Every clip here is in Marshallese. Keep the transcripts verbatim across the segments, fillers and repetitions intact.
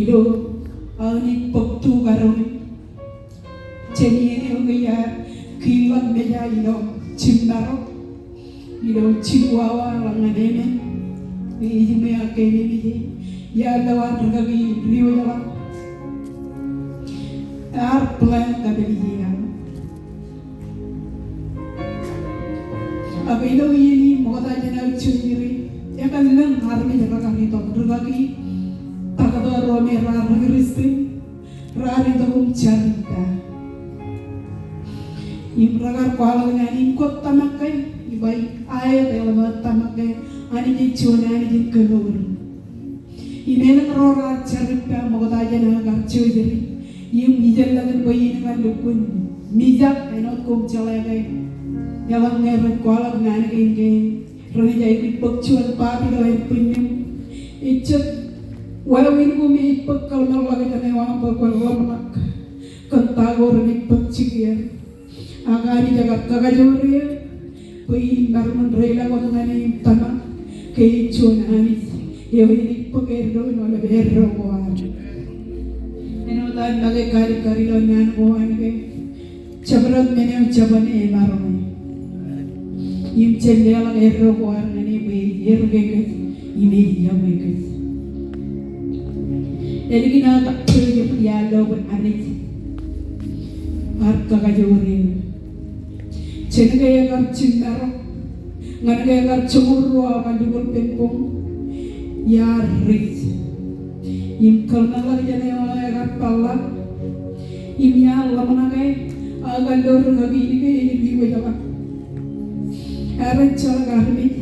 Ilo aō naaj bōk tu kadoñ in jān iien eo ke iar kiiḷḷọk meja ilo jimmarok ilo jilu awa ḷọk ñan emān. Ej iṃwe ak keememej e, iar lo ad rūkaki diwōjḷọk. Ear plan kapilij eō. Ak ilo iien in ṃokta jān aō surgery, ekar lōñ armej rekar itok, rūkaki, taktō ro me raar ri-Kristian, raar itok im jar ippa. Im rekar kwaḷọk naan in, kwōj tōmak ke? Iba, aet, eḷap aō tōmak ke Anij ej juon Anij in kemour. Im elōñ ro raar jar ippa ṃokta jān aō kar surgery. Im ijellọkin bwe in kar lukkuun mijak āinwōt koṃ jeḷā ke eḷaññe rej kwaḷọk naan kein ke renaaj aikuj bōk juon part ilo ānbwinnūṃ. Ejjab wāween ko me ej bōk kōḷmānḷọkjeṇ eo aṃ bwe kwōn ḷōmṇak kōn ta ko renaaj bōk jikier. Ak Anij ekar kakajoor eō bwe in maroñ in reilọk wōt ñan e im tōmak ke ej juon Anij eo enaaj bōk eddo im aolep eddo ko ad. Āinwōt an make kalikkar ilo naan ko an ke, jabdewōt men eo jabōn e emaroñ e. Im jen leḷọk eddo ko ad ñan e bwe ej erkein kōj im ej iọkwe kōj. Ālikin aō kar surgery, iar lo bwe Anij ear kakajoor eō. Jān ke ekar jimmarok ñan ke ekar joñoul ruo awa ḷọk ippān boñ, iar rej. Im kōḷmānḷọkjeṇ eo aō ekar peḷḷọk. Im iar ḷōmṇak e, ak ekar lo rūkaki in ke ej diwōjḷọk. Ear ejjeḷọk armej,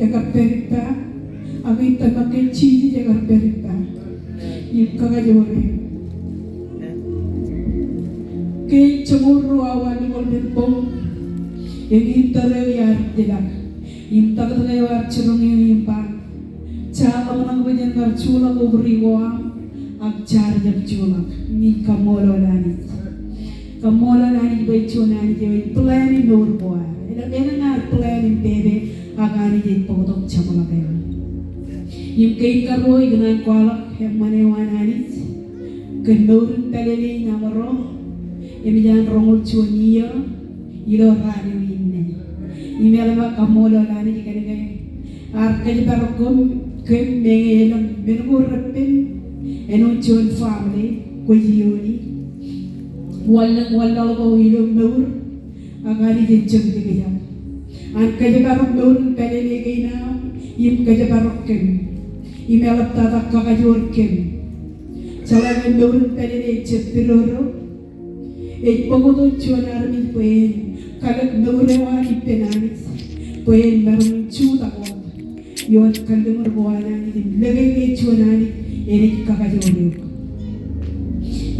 ekar pād ippa, ak ij tōmak ke Jisōs ekar pād ippa im kakajoor e. Ke joñoul ruo awa ḷọk ippān boñ, eñin tōre eo iar ilọk im tōktōk eo ear jiroñ eō im ba, jaar ḷōmṇak bwe jen kar juḷọk obri ko aṃ, ak jaar jab juḷọk. Im ij kaṃṃoolol Anij. Kaṃṃoolol Anij bwe ej juon Anij eo ej plan in mour ko ad. Elōñ, elōñ ad plan in pepe, ak Anij ej bōktok jabḷọk eo. Im kein karuo ikōṇaan kwaḷọk eṃṃan eo an Anij kōn mour in pālele in aṃro, eṃōj an roñoul juon iiō ilo raan eo inne. Im eḷap aō kaṃṃoolol Anij kōn ke ear kōjparok kōm, kōm meñe elōñ men ko repen, āinwōt juon family, kwōj iooni. Wanlōñ wanlaḷ ko ilo mour, ak Anij ejjab likjab. An kōjparok mour in pālele kein aṃ, im kōjparok kōm. Im eḷaptata kakajoor kōm. Jeḷā ke mour in pālele ejjab pidodo. Ej bōktok juon armej bwe en kalōk mour eo an ippān Anij, bwe en maroñ in jutak wōt ioon kalliṃur ko an Anij im lōke ke ej juon Anij enaaj kakajoor eok.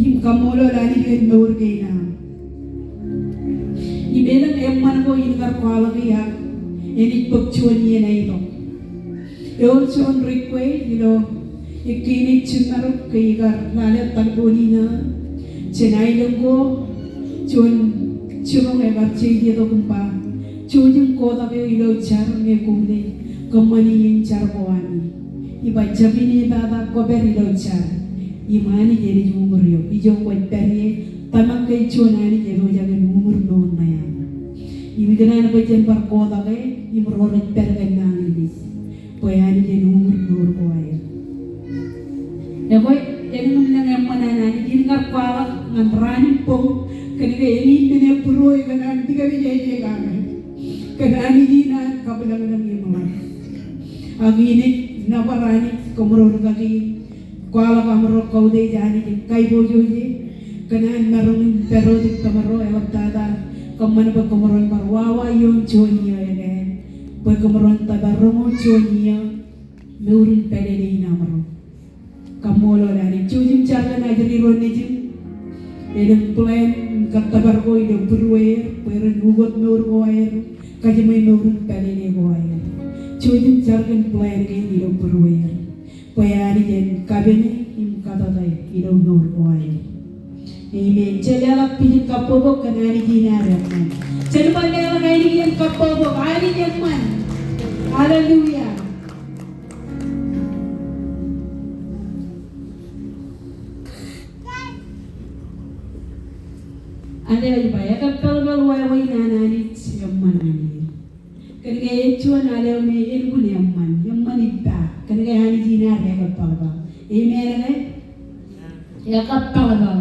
Im kaṃṃoolol Anij kōn mour kein aṃ. Im elōñ eṃṃan ko in kar kwaḷọk e, ak enaaj bōk juon iien aetok. Ewōr juon request ilo ekkein ej jimmarok ke ikar lale talboon in aō jān aelōñ ko, juon jiroñ ekar jeje tok im ba, jouj im kotak eō ilo jar ñe koṃ naaj kōṃṃani iien jar ko ami. Iba, jab inepata kwōpād ilo jar im Anij enaaj uñūr eok. Ijo kwōj pād ie, tōmak ke ej juon Anij epojak in uñūr mour ṇe aṃ. Im ikōṇaan bwe jen bar kotak e im ro rej pād kōn nañinmej bwe Anij en uñūr mour ko aer. Ekwe, elōñ im lōñ eṃṃan an Anij in kar kwaḷọk ñan raan in boñ, kōn ke eñin men eo būruō ikōṇaan likapej ej kake kōn Anij in an kabwilōñlōñ im ḷap. Ak inaaj nōbar Anij kōmro rūkaki kwaḷọk aṃro kautiej Anij im kaiboojoj e kōn an maroñ in pād wōt ippāmro, eḷaptata kōṃṃan bwe kōmro en bar wawa ioon juon iiō ekāāl, bwe kōmro en tōpar roñoul juon iiō mour in pālele in aṃro. Kaṃṃoolol Anij. Jouj im jar kōn ajri ro nejūṃ. Elōñ plan in kōttōpar ko ilo būrueer bwe ren ukōt mour ko aer, kajiṃwe mour in pālele ko aer. Jouj im jar kōn plan kein ilo būrueer bwe Anij en kapene im katata ilo mour ko aer. Amen. Jen leḷọk pijin kabbokbok kōn Anij in ad eṃṃan. Jen bar leḷọk Anij in kabbokbok, Anij eṃṃan. Hallelujah. Āinwōt ej ba, ekōppaḷpaḷ wāween an Anij eṃṃan ñan eō. Kōnke ej juon al eo me elukkuun eṃṃan, eṃṃan ippa. Kōnke Anij in ad ekōppaḷpaḷ. Amen ke? Ekōppaḷpaḷ.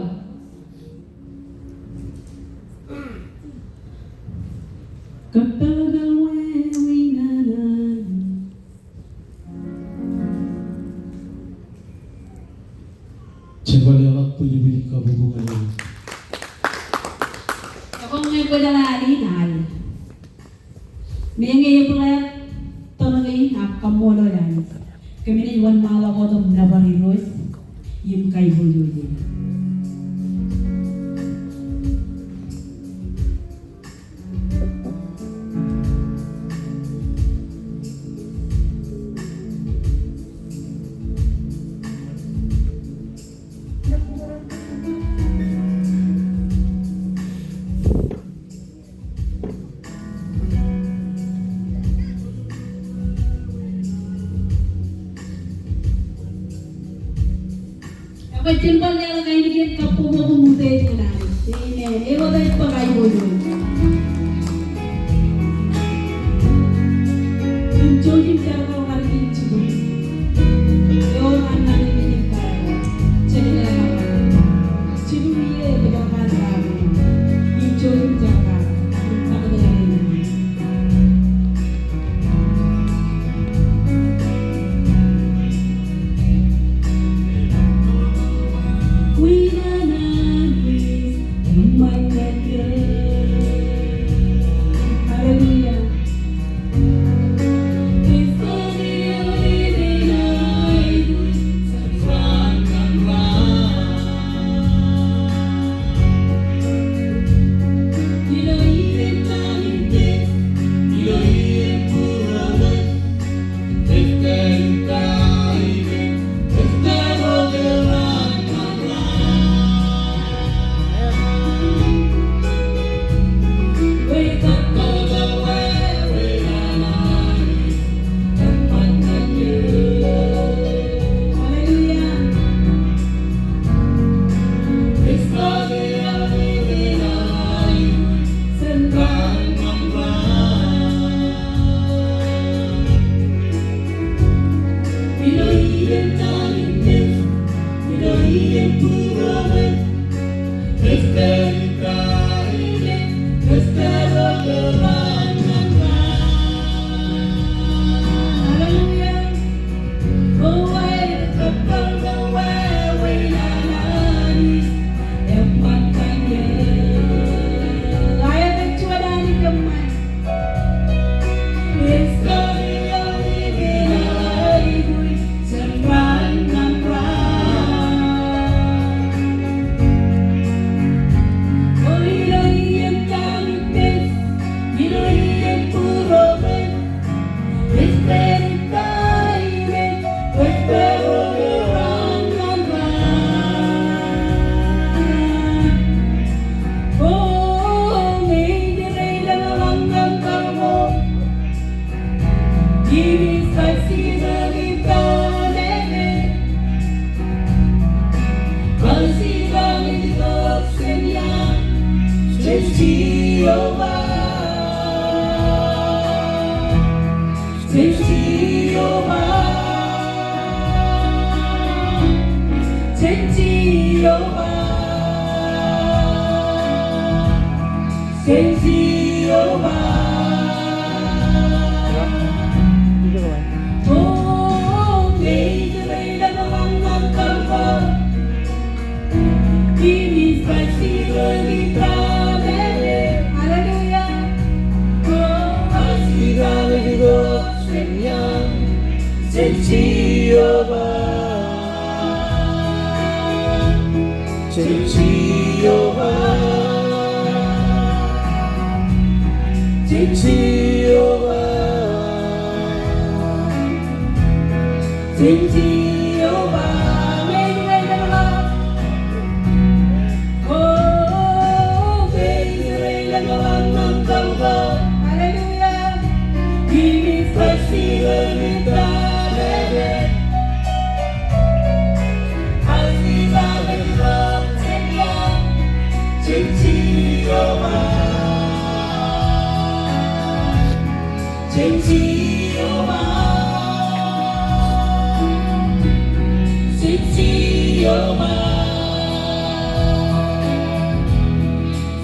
Kōppaḷpaḷ wāween an Anij. Jen bar leḷọk bwijbij kabbokbok ñan Anij. Ekwe ñe kwōjeḷā al in, al. Meñe ebōḷ aō tōmak in ak kaṃṃoolol Anij. Kōmij wōnṃaanḷọk wōt im nōbar Irooj im kaiboojoj e. Ekwe jen bar leḷọk ainikien kabbokbok im utiej ñan Anij. Amen. Ewōr ej bōk aiboojoj. Im jouj im jar kar kar in jibwin. Ewōr an nañinmej in bar. Jen leḷọk. Jibwin ie bwe jar kar kar. Im jouj im jar kar. Im jar kar. Hallelujah.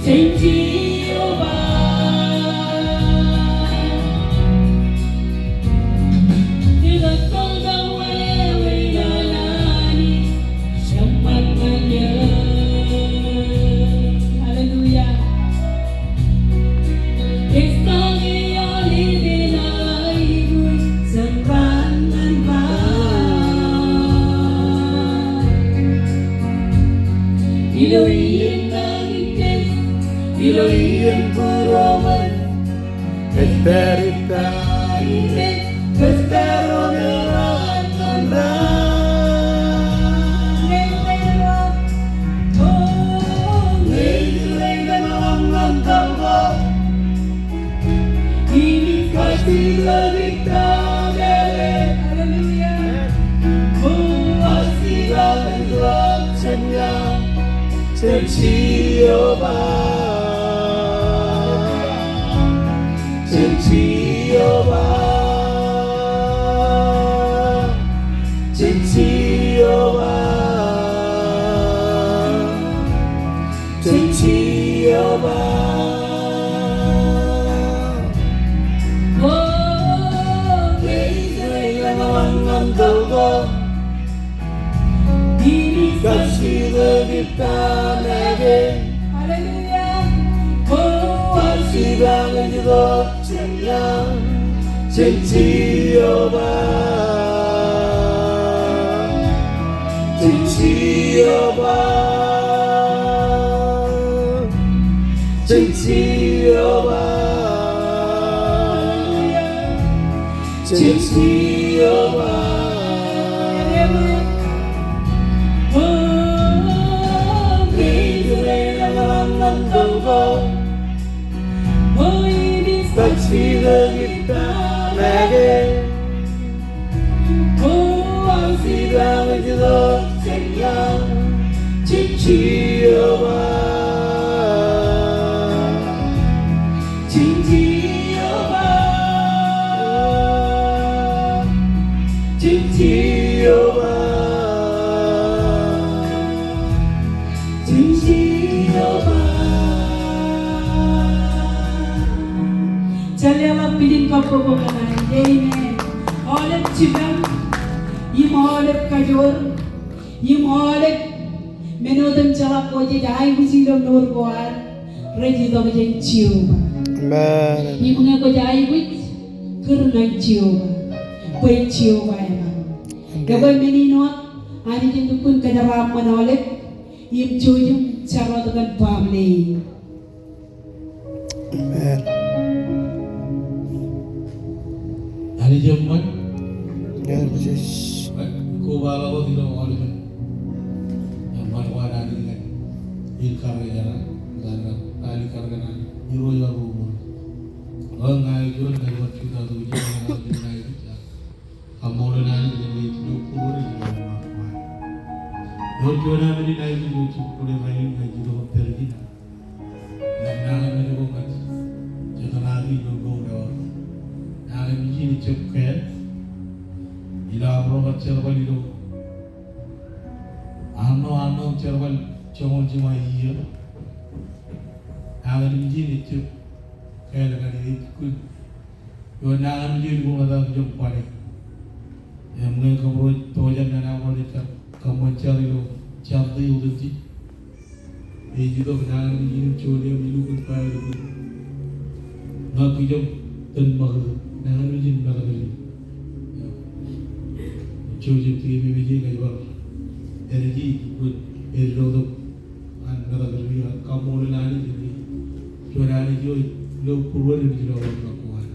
Jen Jeova. Ej kōttoḷtak wāween an Anij, jemān ñan eō. Hallelujah. Ej tōre aolep eṇ aikuj, jemān ñan ba. Ilo iien nañinmej, ilo iien būruōṃōj, ej pād ippa, ej pād ro me raar kōṇaan. Ej pād ro, ej pād ro ñan tōl ko. Im ij kajjitōk ippa make. Hallelujah. Jen Jeova. Jen Jeova. Jen Jeova. Jen Jeova. O, ej ro ñan tōl ko. Im ij kajjitōk ippa make. Hallelujah. O, ij kajjitōk ippa make jān eō. Jen Jeova. Jen Jeova. Jen Jeova. Jen Jeova. O, ej ro ñan tōl ko. O, im ij kajjitōk ippa make. O, ij kajjitōk ippa make jān eō. Jen Jeova. Jen Jeova. Jen Jeova. Jen Jeova. Jen leḷọk pijin kabbokbok ñan Anij. Amen. Aolep jipañ im aolep kajoor im aolep men otemjeḷọk ko jej aikuj ilo mour ko ad, rej itok jān Jeova. Amen. Im ñe kwōj aikuj, kūr ñan Jeova, bwe Jeova eṃṃan. Amen. Ekwe men in wōt, Anij en lukkuun kōjeraaṃṃan aolep im jouj im jar wōt kōn baaṃle in. Amen. Anij eṃṃan. Amen. Kobaḷọk wōt ilo aolepen eṃṃan ko an Anij ñan ilo karrejeran, ñan ilo karrejeran, Irooj ear urooj. Ḷọk ña ej juon ñan bar jutak ijin ñan aolep eṇ aikuj. Kaṃṃoolol Anij ñan ilo būruon eo ej ilo ṃaat ko an. Ewōr juon aō men in aikuj eo ij bōk rainin ñan ij itok im pād ijin. Im nañinmej ko ñan jet ṇa ilo mour eo aō. Nañinmej in ejjab kāāl. Ilo am ro kar jerbal ilo arṇo, arṇo jerbal joñoul jiṃa iiō. Nañinmej in ejjab kāāl ñan ej kūn Ioon nañinmej in ej kōṇaan eo ej jab kwōle. Im ñe kōmro ej pojak ñan aṃ ro rej kar kōṃṃan jar ilo jar eo otemjej, ej itok nañinmej in im juon eṃ ilukkuun ba eḷukkuun ña kijoñ tōn ṃakūtkūt. Nañinmej in metak ri. Joseph T. Memeje ña ij bar ālij bwe ej lotok an metak ri. Ak kaṃṃoolol Anij ilo juon Anij eo ilo būruon eo ej ilo ṃaat ko an.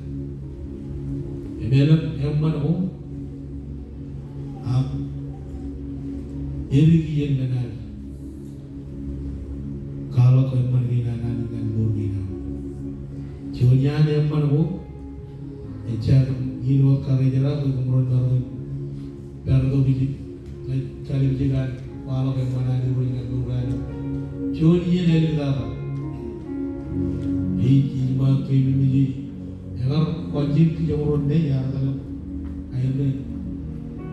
Im elōñ eṃṃan ko ak edik iien ñan Anij. Kwaḷọk eṃṃan kein an Anij ñan mour kein aṃ. Juon iaan eṃṃan ko ejjañin wōt karijera bwe kōmro maroñ in pād tok ijin. Ña ij kallimjek an kwaḷọk eṃṃan an Irooj ñan mour eo aō. Juon iien āliktata ej, ij ṃaat keememej e. Ekar kwanjin kijoñ ro ṇe, ear etal im aer ṇe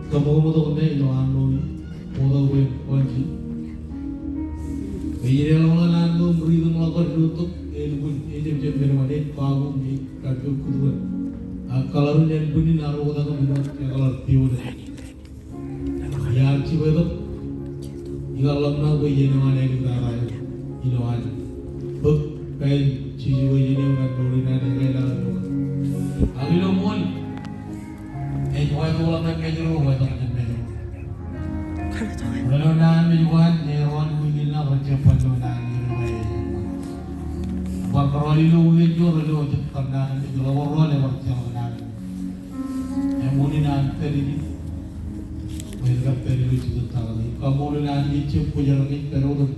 kōṃṃoṃṃan tok ṇe ilo arṇo in. Bōktok bwe en kwanjin. Ej jeḷọk naan ko im riiti ṃōk kar jutak, elukkuun ejab jab men eo an, ej babu im ej kajjioñ kūtwōn. Ak kōḷarin ānbwinnin ear oktak im āinwōt ekōḷar pionet. Iar jibwe tok, ikar ḷōmṇak bwe iien eo an āliktata eo, ilo an bōk kain situation eo ñan mour in an ekāāl eo an. Ak ilo ṃool, ej wātok ḷọk ñan Mājro, wātok ñan Mājro. Ilo naan mej ko an, ej ro an wiik in ḷọk rej jab bar lo naan eo ej. Bar kōrọọl ilo wiik in ro rej jab kōṇaan, ej ḷọk ro rej bar jeḷā naan. Eṃṃan in an pād ijin, bwe ej kab pād ilo jikin taktō. Im kaṃṃoolol Anij ej jab bōjrak ej pād wōt im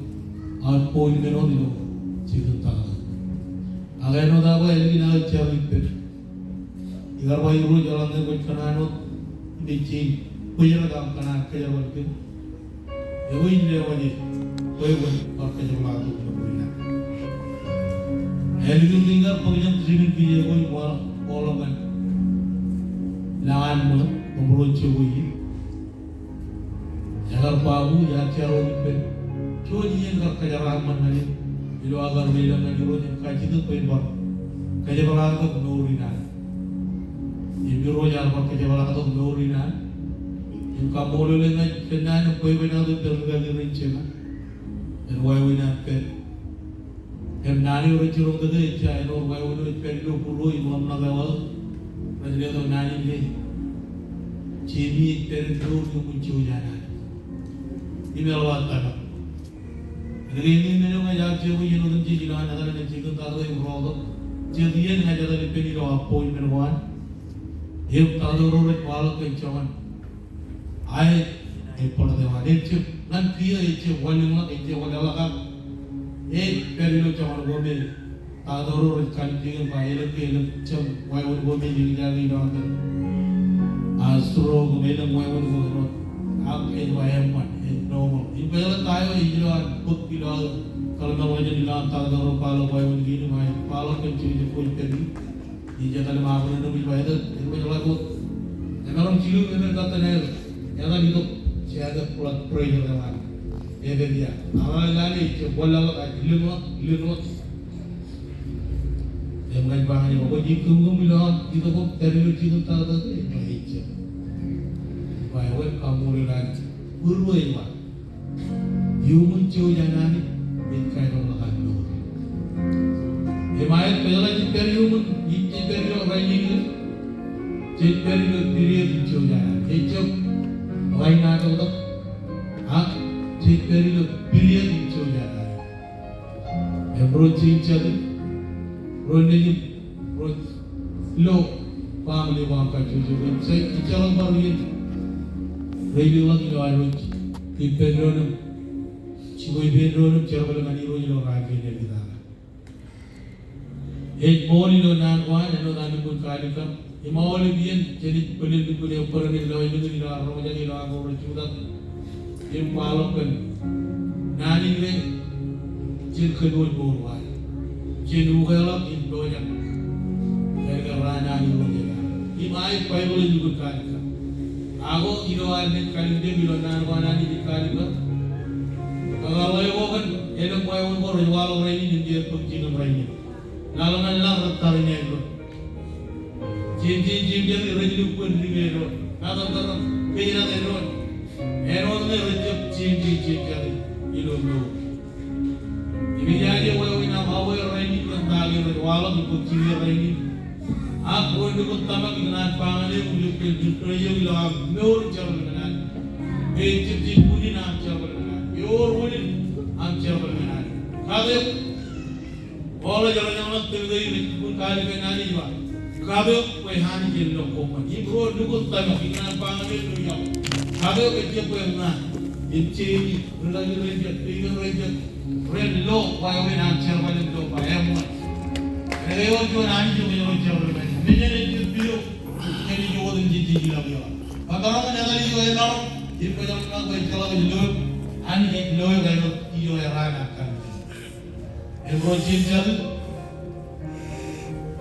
aō bōk men wōt ilo jikin taktō. Ak āinwōt aō ba ālikin aō jar ippān, ikar ba Irooj eḷaññe kwōj kōṇaan wōt im ej jañin bōjrak aṃ kōṇaan kōjerbal kōm, ewi ej lewōj eō bwe kwōn bar kōjepḷaaktok mour in an. Ālikin ikar bōk jān jikin pija ko im waḷọk, waḷọk ñan lañ an ṃōṇōṇō, im ro jokwe ie. Ekar babu, iar jar wōt ippān. Juon iien kar kōjeraaṃṃan ñan eō ilo aō kar leḷọk ñan Irooj im kajjitōk bwe en bar kōjepḷaaktok mour in an. Im Irooj ear bar kōjepḷaaktok mour in an. Im kaṃṃoolol eō ñan kōnnaan im bwebwenato im pād rikaki rein jeṇe. Āinwōt wāween an pād. Im naan eo rej jiroñ tōre ej ja āinwōt wāween eo ej pād ilo būruō im ḷōmṇak eo aō. Rej letok naan in ke Jemi ej pād im mour iuṃwin jouj an Anij. Im eḷap aō tōmak. Āinwōt men eo ña iar jokwe iien otemjej ilowaan etal ñan jikin taktō im rotok. Jet iien ña ij etal ippān ilo appointment ko an. Im taktō ro rej waḷọk kōn joñan. Aet, ej bōḷọt eo an. Ejjab, ñan kiiō ejjab wanlōñḷọk, ejjab wanlōñḷọk ak ej pād ilo joñan ko me taktō ro rej kallimjek im ba elōñ ke elōñ jab wāween ko me eñjake ilo an. A stroke im elōñ wāween ko āinwōt. Ak ej ba eṃṃan, ej normal. Im bwe eḷap ta eo ej ilo an bōk ilo aō kōḷmānḷọkjeṇ ilo an taktō ro kwaḷọk wāween kein im aer kwaḷọk kōn jekjek ko ej pād ie. Ij etal im abṇōṇō im ij ba etal, etal eo ej ḷak wōt. Emaroñ jilu im etal, etal itok, jekdọọn blood pressure eo an. Epād ia. Ak lale ejjab wanlōñḷọk, ak lōñḷọk, lōñḷọk. Im ña ij ba ñan e, kwōj kōmkōm ilo aō itok im pād ilo jikin taktō ke? Ej ba ejjab. Ij ba ewi? Kaṃṃoolol Anij. Būruō ej ba iuṃwin jouj an Anij, ej kaetok ḷọk aō mour. Im aet, kwōjeḷā jej pād iuṃwin, jej pād ilo rainin, jej pād ilo period in jouj an Anij. Ejjab ḷain aō toktak, ak jej pād ilo period in jouj an Anij. Im ro jein jatū, ro nejin, ro ilo family ko aṃ kajjojo, im ejjeḷọk bar iien rej likḷọk ilo ad wōj ippān doon im jibwe ippān doon im jerbal ñan Irooj ilo raan kein āliktata. Ej ṃool ilo naan ko an, āinwōt ami kōn kaalikkar. Im aolep iien, jenaaj bōlen lukkuun eobbarenej lọjilñin ilo ad roñjake ilo aō ro rej jutak im kwaḷọk kōn naan in ke jen kōnooj mour ko ad. Jen ukeḷọk im pojak. Ālikin raan an Irooj ej ba. Im aet, Baibōḷ ej lukkuun kaalikkar. Ak ilo ad naaj kallimjek ilo naan ko an Anij ej kaalikkar. Kōkāāl eo kōn elōñ wāween ko rej waḷọk rainin im ej bōk jikin rainin. Laḷ ñan laḷ rej tariṇae doon. Jein jein jein jatū rej lukkuun dipe doon. Ṃōttan tōre kōjdat doon. Āinwōt ñe rej jab jein jein jein jatū ilo mour. Im ij aje wāween aṃ awe rainin kōn ta ke rej waḷọk im bōk jikin rainin. Ak ro nukū tōmak ikōṇaan ba ñan eok im ilo pād ilo aō mour jerbal ñan Anij. Ejjab jej unin aṃ jerbal ñan Anij. Ewōr unin aṃ jerbal ñan Anij. Kate eok. Paul ej ḷōmṇak tōl eo rej lukkuun kaalikkar ñan Anij ej ba, kapeok bwe Anij en lo koṃṃan. Im ro nukū tōmak ikōṇaan ba ñan eok ilo iaḷ, kapeok ejjab bwe eṃṃan. Im Jeimi, ri-Latin rej jab, Peter rej jab, ren lo wāween an jerbal im lo ba eṃṃan. Ewōr juon Anij eo ej lo jerbal. Mejān ejjab pidodo, ej otemjej ilo iaḷ. Bwe emaroñ in etal ijo emaroñ, im kwōjeḷā bwe ejjeḷọk ilo, Anij ej lo eo ej lo eraan an kalimjek. Im ro jein jatū,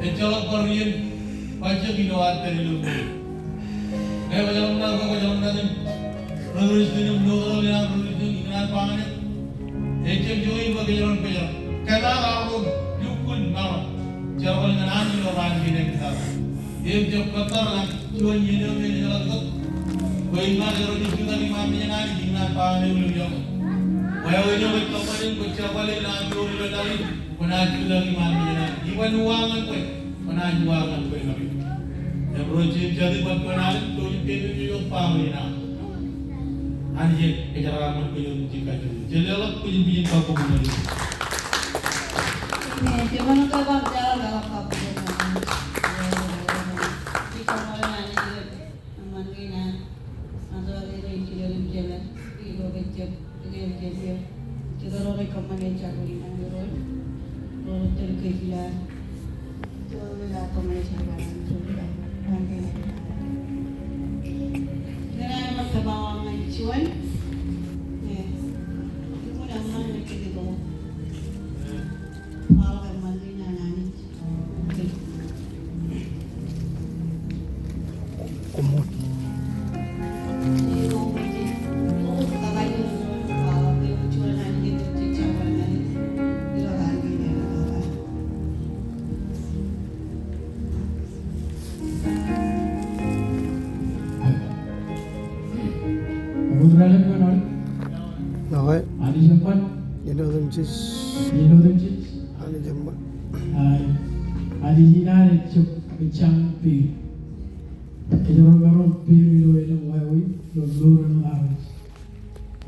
ejjeḷọk bar iien bajjek ilo ad pād ilo mour. Ke kwōjeḷā, ke kwōjeḷā im ri-Kristian im lo ro ilo ad ri-Kristian ikōṇaan ba ñan eok, Ejjab juon bwe kōjro en bōjrak. Kōmij ḷak lukkuun maroñ jerbal ñan Anij ilo raan kein eo. Im jab kōttar ñan juon iien eo me ejjeḷọk tok. Bwe in ṃae kōjro jen jutak iṃaan mejān Anij, in ṃae ba eo ilo iọkwe. Bwe eo ej kōṃṃan bwe jerbal in an mour ilo laḷ in, kwōnaaj jutak iṃaan mejān Anij. Iban uwaak ñan kwe. Kwōnaaj uwaak ñan kwe ṇe. Im ro jeiū jatū bar kwōnaaj tok im kōmij bar ṃōk ba ṇe. Anij ej kōjeraaṃṃan kōj otemjej kajjojo. Jen leḷọk bwijin bwijin kabbokbok ñan Anij. Amen. Jen ṃōṇōṇō kōn bar jeḷā kab kabbokbok ñan Anij. Jen ṃōṇōṇō ñan Anij. Eṃṃan kein an, an tōre ilo ijjilel im jemed, ilo kōjjab, ilo kōjjab eo. Jet ro rej kōṃṃane jerbal in an Irooj. Ro rej tōl kōj ilo an. Jet ro rej kōṃṃane jerbal in an Irooj. Ñan an ṃōk tōpar ñan juon. Eo. Ikōṇaan ṃōk ñan kōj ilo. Kwaḷọk eṃṃan kein an Anij. Ṇe, iien otemjej. Iien otemjej. Anij eṃṃan. Aa, Anij in an ejjab ejjañin peid. Kōjro maroñ peid ilo elōñ wāween, ilo mour eo an Anij.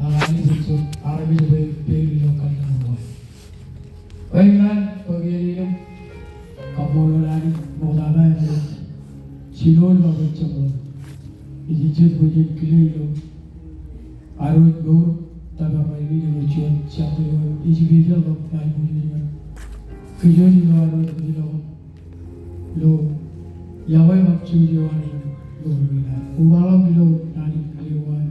Ak Anij ejjab armej bwe en peid ilo kallim̧ur wāween. Bwe in an, bwe kōn ilo kaṃṃoolol Anij ṃoktata eo ej jinoin ḷọk ejjeḷọk. Ej jet bwe jen kile ilo ad wōj mour tōpar rainin ilo juon jabdewōt eo ej special kab aiboojoj ñan kōj ilo ad wōj ilo ilo yokwe kab juon eo an ilo ri-Anij. Uwaḷọk ilo naan in kile eo an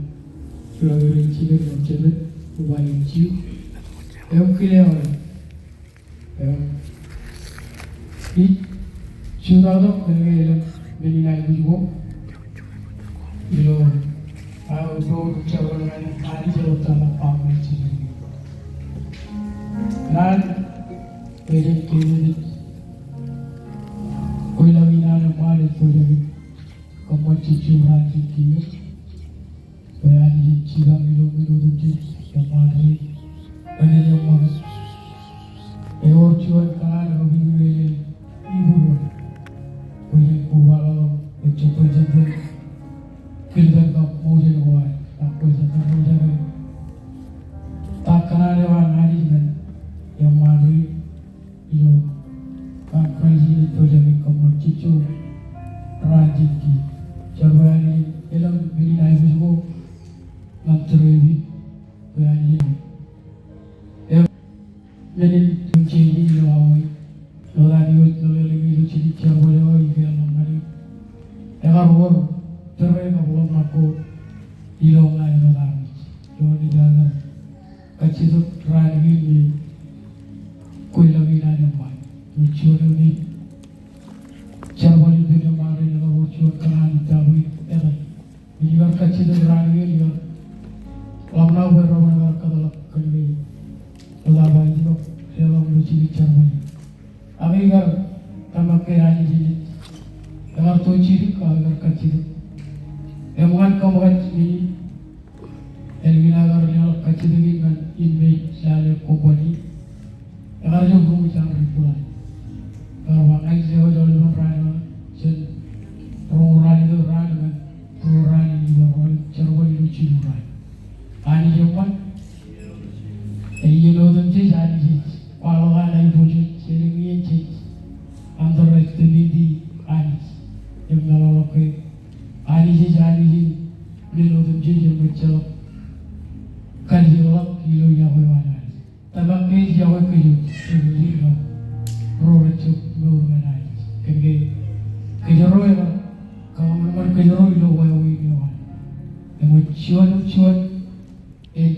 ilo ri-Anij ilo jabdewōt eo an ej jino. Im kile eo an Eo. Ij jutak tok kōn ke elōñ men in aiboojoj ko. Ilo aō ro ro jabdewōt eo an Anij ej tōmak ba ṃōk jidik. Naan eo ej kōnke kwō ilọk in an eṃṃaan ej pojak in kōṃṃan jejjo raan jān kiiō. Bwe Anij en jipañ ilo men otemjej, eṃṃaan ri, enaaj eṃṃan. Ewōr juon kōṇaan eo ej ilo Hibru. Bwe jen kobaḷọk ejjab bwe jen iten kiltan kab mour eo an, ak bwe jen iten ro jake. Ta kōṇaan eo an Anij ñan eṃṃaan ri. Ilo an Kraist in ej pojak in kōṃṃan jejjo raan jān kiiō. Jar bwe Anij en elōñ men in aiboojoj ko ñan tōre in bwe Anij en. Im men in jeje ilo awa in. Ilo an eo ej lōḷḷōñḷọk ilo jikin jerbal eo ij ke eḷap ñan eok. Ekar wōr tōre kab ḷōmṇak ko ilo ñan eo ej armej. Ilo an ej kar kajjitōk raan kein me kwō ilọk in an eṃṃaan. Ilo juon eo me jerbal in ippān eṃṃaan ri ekar wōr juon kōṇaan in tōprak etan. Ij kar kajjitōk raan kein ikar ḷōmṇak bwe reban kar kōtḷọk kōn ke ḷap aer ijjab leḷọk ilo jikin jerbal in. Ak ikar tōmak ke Anij in ej, ekar to jidik ak ikar kajjitōk. Im ñan kōṃṃan in, ālikin aō kar leḷọk kajjitōk in ñan in me ej lale company. Ekar jab roñ ijañ ri bwilōñ. Ekar ba ña ij lewōj aolepān raan eo, jān roñoul ralitōk raan ñan ruo raan in ij bar aolep jerbal ilo jilu raan. Anij eṃṃan. Iien otemjej Anij ej kwaḷọk an aiboojoj, elōñ iien jej underestimate Anij. Im meḷọkḷọk ke Anij ej Anij in men otemjej im ejjeḷọk kalijekḷọk ilo yokwe eo an Anij. Tōmak ke ej yokwe kōj ri-rein ro rej jab mour ñan Anij. Kōn ke kōjro ekar kōṃanṃan kōjro ilo wāween eo an. Im juon, juon ej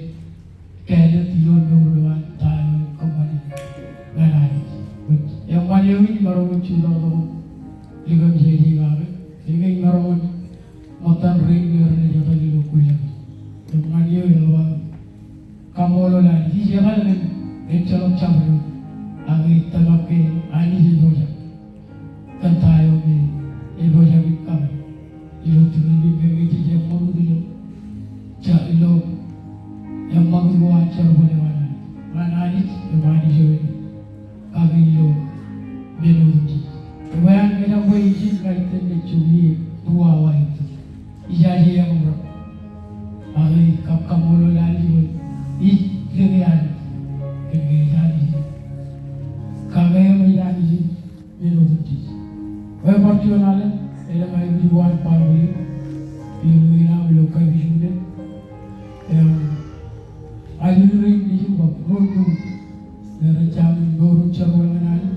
kāālōt ilo mour eo an ta eo ej kōṃṃani ñan Anij. Eṃṃan eo in maroñ in jutak tok im likōmjāje kake. Kōn ke ij maroñ in ṃōttan rein me renaaj etal ilo kweilọk in. Eṃṃan eo eḷap aō Kaṃṃoolol Anij, ij ekar kōn ejjeḷọk jabdewōt, ak ij tōmak ke Anij epojak kōn ta eo me epojak in kake ilo tūripin, ke jej eṃṃakūt ilo, ja, ilo eṃṃakūt ko an jerbal eo an Anij. Ñan Anij, eṃṃakūt eo an Anij. Kake ilo men otemjej. Ekwe an kōjak bwe ijin ña iten ej joñi ruo awa eo. Ijaje eañ ro. Ak ij kab kaṃṃoolol Anij bwe ij lōke Anij. Kōn ke ej Anij. Kake eañ ej Anij men otemjej. Bwe bar juon alen, elōñ aikuj ko an baaṃle eo. Ilo ilo kapijukunen. Im, aikuj rein nejin bwe ruo, ruo. Rej jañin mour im jerbal ñan Anij.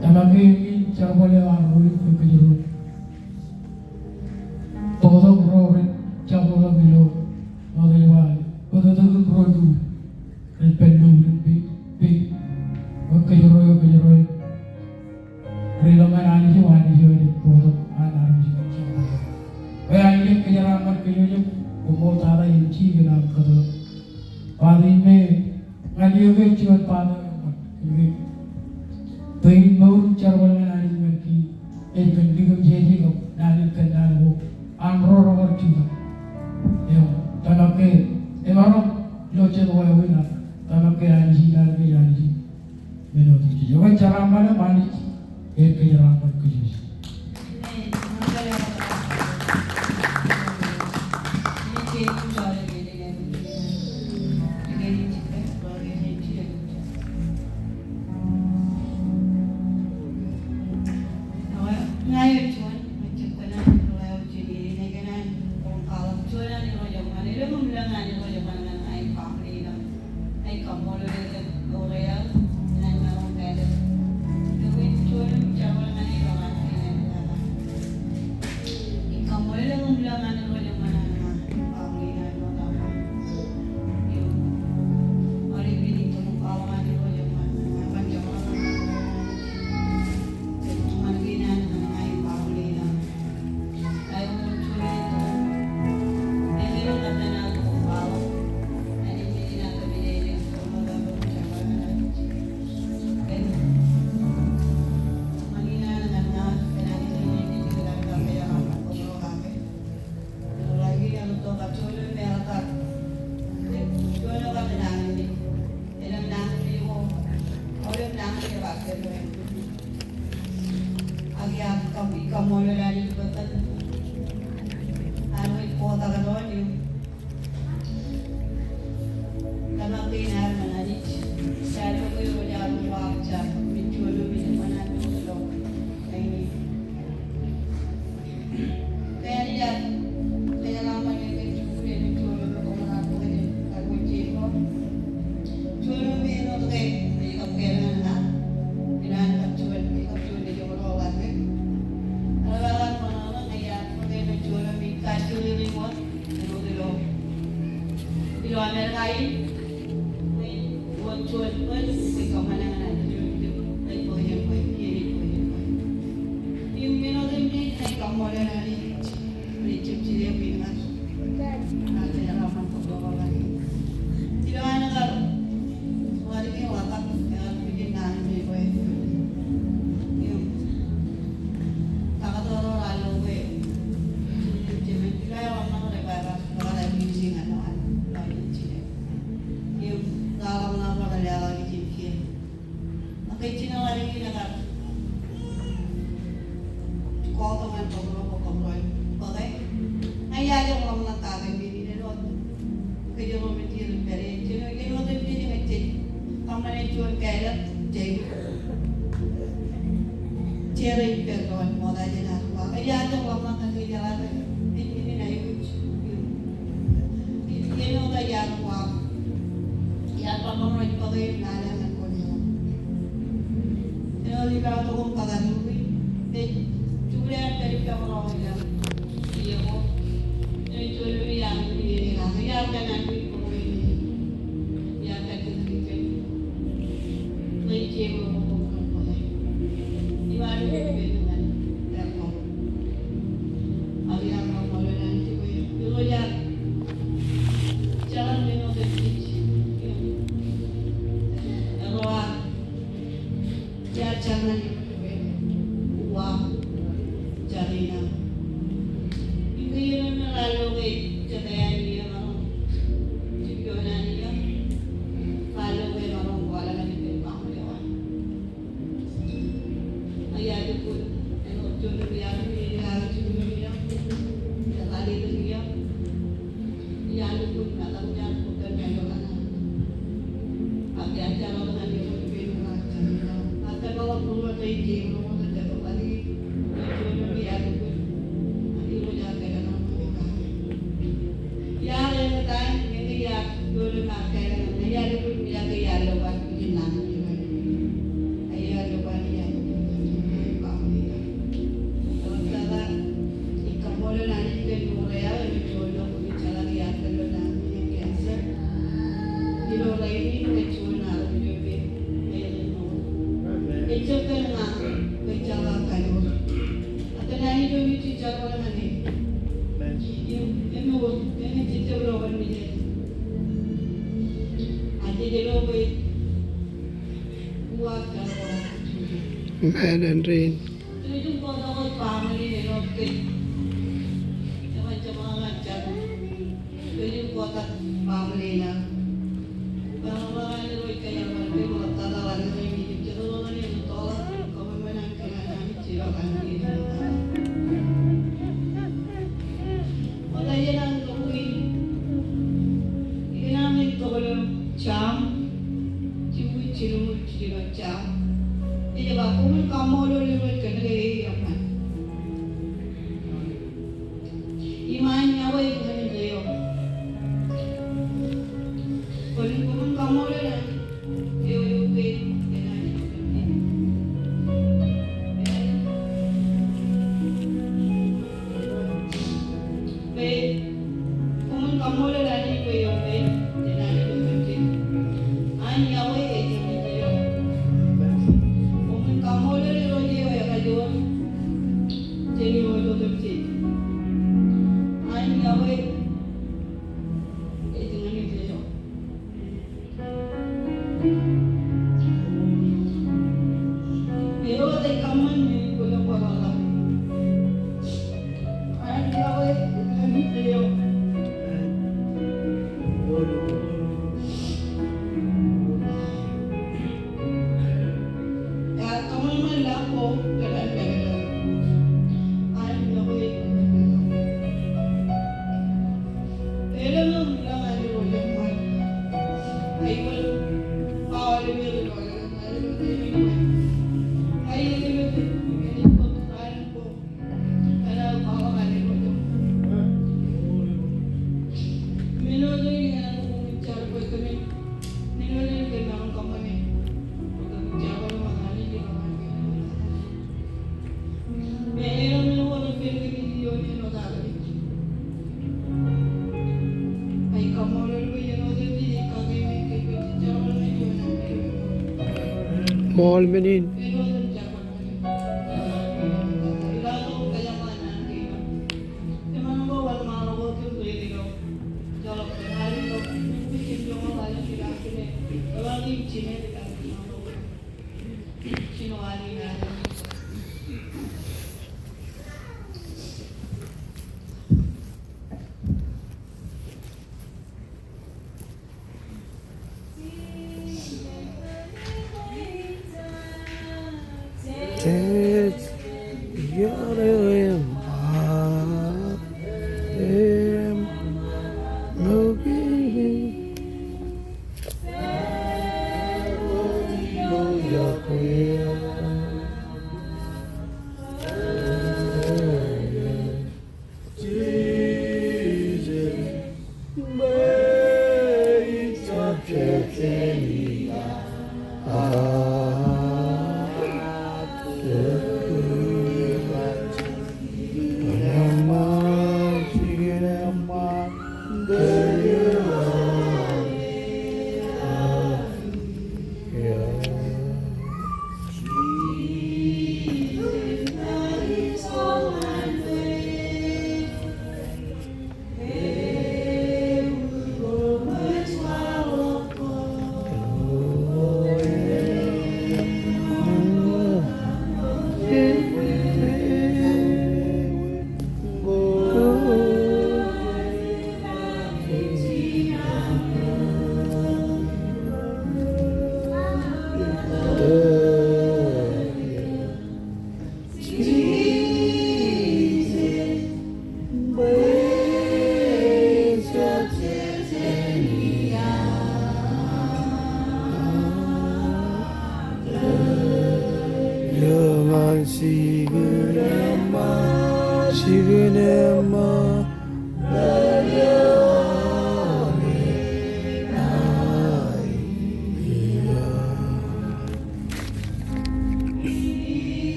Tōmak ke eñin jerbal eo an ro eo kōjro. Bōktok ro rej jab ḷọk ilo, ṃokta ej ba, bōktok in ro eo. Rej pād ilo ṃwiin peiṃ, peiṃ. Bwe kōjro eo, kōjro eo. Rej lọk ñan Anij, Anij eo ej bōktok an armej in jerbal. Bwe Anij ej kōjeraaṃṃan kōj im koṃṃool tata im jikōṇaan kōtḷọk. Bōktok in me ñan eok ej juon bōktok eo eṃṃan. Bwe in mour im jerbal ñan Anij ñan kiiō ej kōn likjab jeje kab naan in kōnnaan ko an ro rekar jutak. Im tōmak ke emaroñ ilo jet wāween, tōmak ke Anij in, Anij in men otemjej. Ekwe jeraaṃṃan im Anij ej kōjeraaṃṃan kōj. Ak iar kab ij kaṃṃoolol Anij bwe kōn an wōj bōktok eo an eok. Tōmak kein armej in Anij. Jar eo ej jar uwaak jar, ej juon eo ej kōṇaan ilo. Amen. Ilo Amerika in, bwe wōt juon bōd, bwe kōṃṃan ñan ilo ippān bōd, bwe kōṃṃan ñan ilo ippān bōd. Im men otemjej, ij kaṃṃoolol Anij, bwe ej jab jilkintok ñan, ñan ilo an kar, ilo an kar, ḷaddik in ḷotak, ekar pijin naan in bwe, im, taktō ro raar lo bwe, im, jemān, ilo an ḷōmṇak rej ba, ba, Im, ḷōmṇak ḷọk ilo an ḷaddik in kiiō. Ak ej jino ḷaddik in ekar kōtḷọk ñan kōmro, kōmro. Bōke. Ña iar ḷōmṇak kake men in āinwōt kōjro rej pād ie. Jen, jen otemjej ñe jej kōṃṃane juon kāālōt, jej Jere ippān doon ṃokta jān ad uwaak. Ej ad ḷōmṇak kōn ke jeḷā ke ej men in aikuj. Im āinwōt ej ad uwaak, iar ba kōmro ej bōke im lale ñan kōmro. Āinwōt ippaṃ tok im kōttar eo, ej jukle ad pād ippaṃ ro ilo iiō ko. Āinwōt juon eo iar, iar kōṇaan bōke im iar kōttar eo. Amen, Andrew. Sam, jilu, jilu, jilu, Sam. Ej ba, koṃwin kaṃṃoolol Irooj kōn ke e eṃṃan. Im an yokwe ej ñan eok. Kwōn, koṃwin kaṃṃoolol Anij eo eokwe enaaj itok kōm. Bwe koṃwin kaṃṃoolol Anij bwe eokwe enaaj itok kōm. An yokwe ej ñan eok. Koṃwin kaṃṃoolol Irooj eo ekajoor jān eo etotemjej. An yokwe ej ñan eok. Eo ej kōṃṃan men in bōlen kwaḷọk. An yokwe ej ñan eok. Ṃool men in.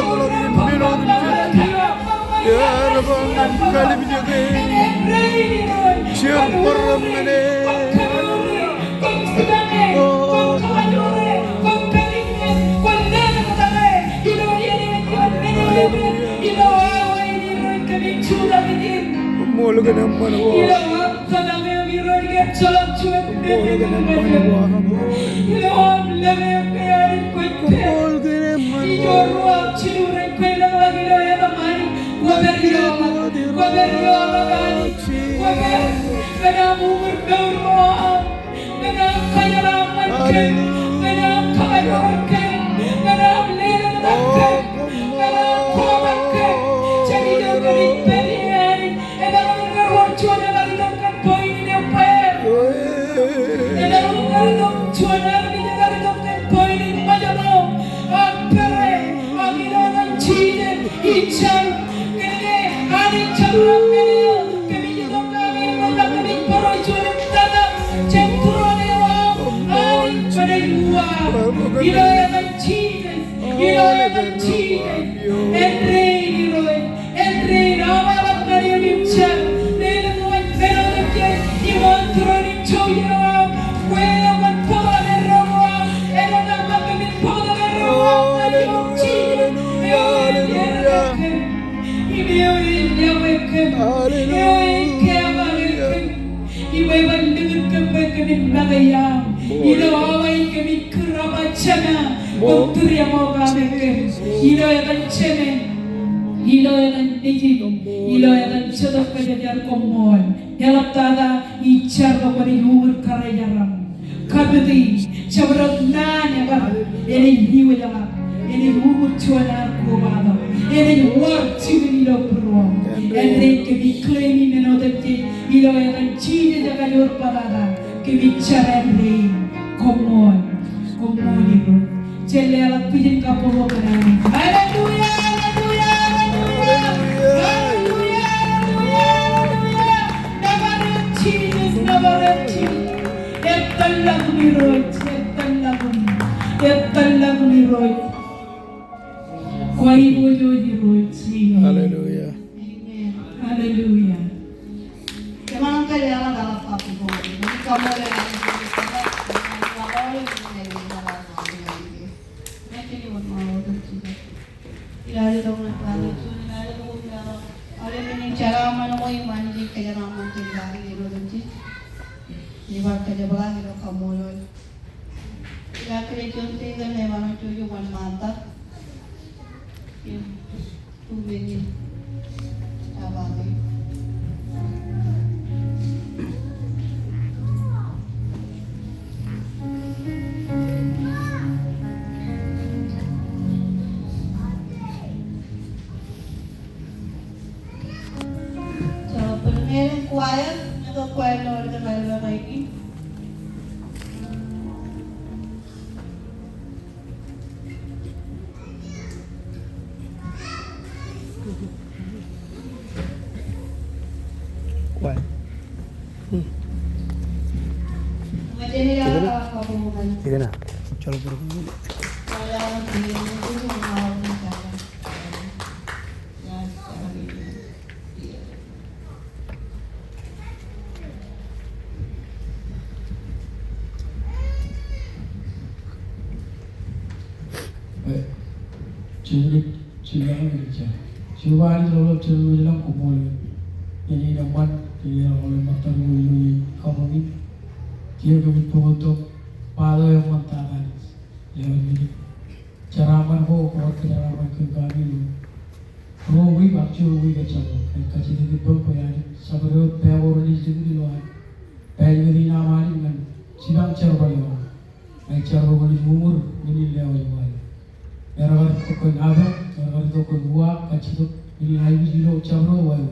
Eḷapḷọk im men otemjej. Ear ba ñan kalimjeke, jar bōrōṃ ñan e. O, koṃṃool kōn eṃṃan ko. Koṃṃool kōn eṃṃan ko. Koṃṃool kōn eṃṃan ko. Hallelujah. O, koṃṃool. juon ekar itok kōn point in ebbeer. Emaroñ kar itok juon armej ekar itok kōn point in ṃōjṇọ. Ak pere, ak ilo etan Jisōs, ij jar. Kōnke Anij jabdewōt men eo kōmij itok kake im ṃōjṇọ, kōmij bōro juon im tata jān tūroon eo aṃ. Anij, kwōnaaj uwaak. Ilo etan Jisōs, ilo etan Jisōs. Āindein Irooj. Āindein aṃ eḷap ñan eok im jar. Leḷọk wōt men otemjej im wōn tūroon im jouj eo aṃ. Kwe eo kwōn bōktok erreo aṃ. Āinwōt aṃ kōmin bōktok erreo aṃ ñan eok Jisōs. Eo ej erreo kōm. Im eo ej lewōj kōm. Eo ej kepaak kōm. Im eban likūt kōm bwe kōmin make iaam ilo awa in. Kōmij kūr Aba Jema, kwōn tūriaṃo kaaṃ kōm. Ilo etan Jemān, ilo etan Nejin, ilo etan Jetōb Kwōjarjar, koṃṃool. Eḷaptata ij jar bwe kwōnaaj uñūr kōrā jeraṃ. Kapiti, jabdewōt naan eo enaaj diwōjḷọk, enaaj uñūr juon ad kobatok, enaaj wōr jikin ilo būruōṃ. Āindein kōmij claim men otemjej ilo etan Jisōs ekajoor bōtata. Kōmij jar āindein. Koṃṃool. Koṃṃool Irooj. Jen leḷọk bwijin kabbokbok ñan Anij. Hallelujah, hallelujah, hallelujah. Hallelujah, hallelujah, hallelujah. Nōbar eok Jisōs, nōbar eok Jisōs. Etōllọkun Irooj, etōllọkun. Etōllọkun Irooj. Kwōj iboojoj Irooj Jisōs. Hallelujah. Amen. Hallelujah. Ij bar kōjepḷaak ilo kaṃṃoolol. Ij bar kōjepḷaak ilo kaṃṃoolol. Ij bar kōjepḷaak ilo kaṃṃoolol. Im, im, im. Kwōj. Hmm. Ikōṇaan. Jọḷọk bōro. Ej, Jeova Anij, Jeova Anij ḷọk, Jeova Anij ḷọk, koṃṃool ñan iien eṃṃan, iien eṃṃan ṃōttan ilo iien kabuñ in. Kiiō kōmij bōktok ba eo eṃṃan tata Anij. Eo Anij. Jeraaṃṃan ko, kōṃṃan kōjeraaṃṃan kōm kami ilo ruo wiik ak juon wiik ejjab ḷọk. Ij kajjitōk ippaṃ bwe Anij, jabdewōt pā ko renaaj likūt ilo an pād likūt in aṃ Anij ñan jipañ jerbal eo aṃ. Ij jar bwe kwōnaaj uñūr men in lewōj wa eo. Ear kar itok kōn apañ, ear kar itok kōn uwaak, kajjitōk men in aikuj ilo jabdewōt wa eo.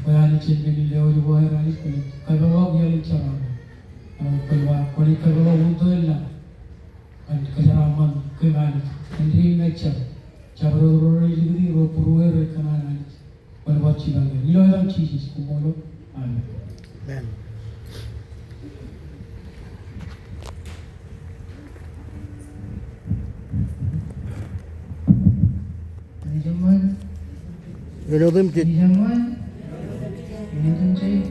Bwe Anij jen men in lewōj wa eo Anij kwōnaaj kapeḷḷọk iaḷ in jeraaṃṃan. Kwōnaaj kapeḷḷọk uñtō in lañ. Ñan kōjeraaṃṃan kōm Anij. Āindein ña ij jar. Jabdewōt ro rej likūti ro būrueir rej kōṇaan Anij. Kwōn bar jipañ er. Ilo etan Jisōs, koṃṃool. Amen. Amen. Anij eṃṃan. Āinwōt im jej. Anij eṃṃan. Āinwōt im jej.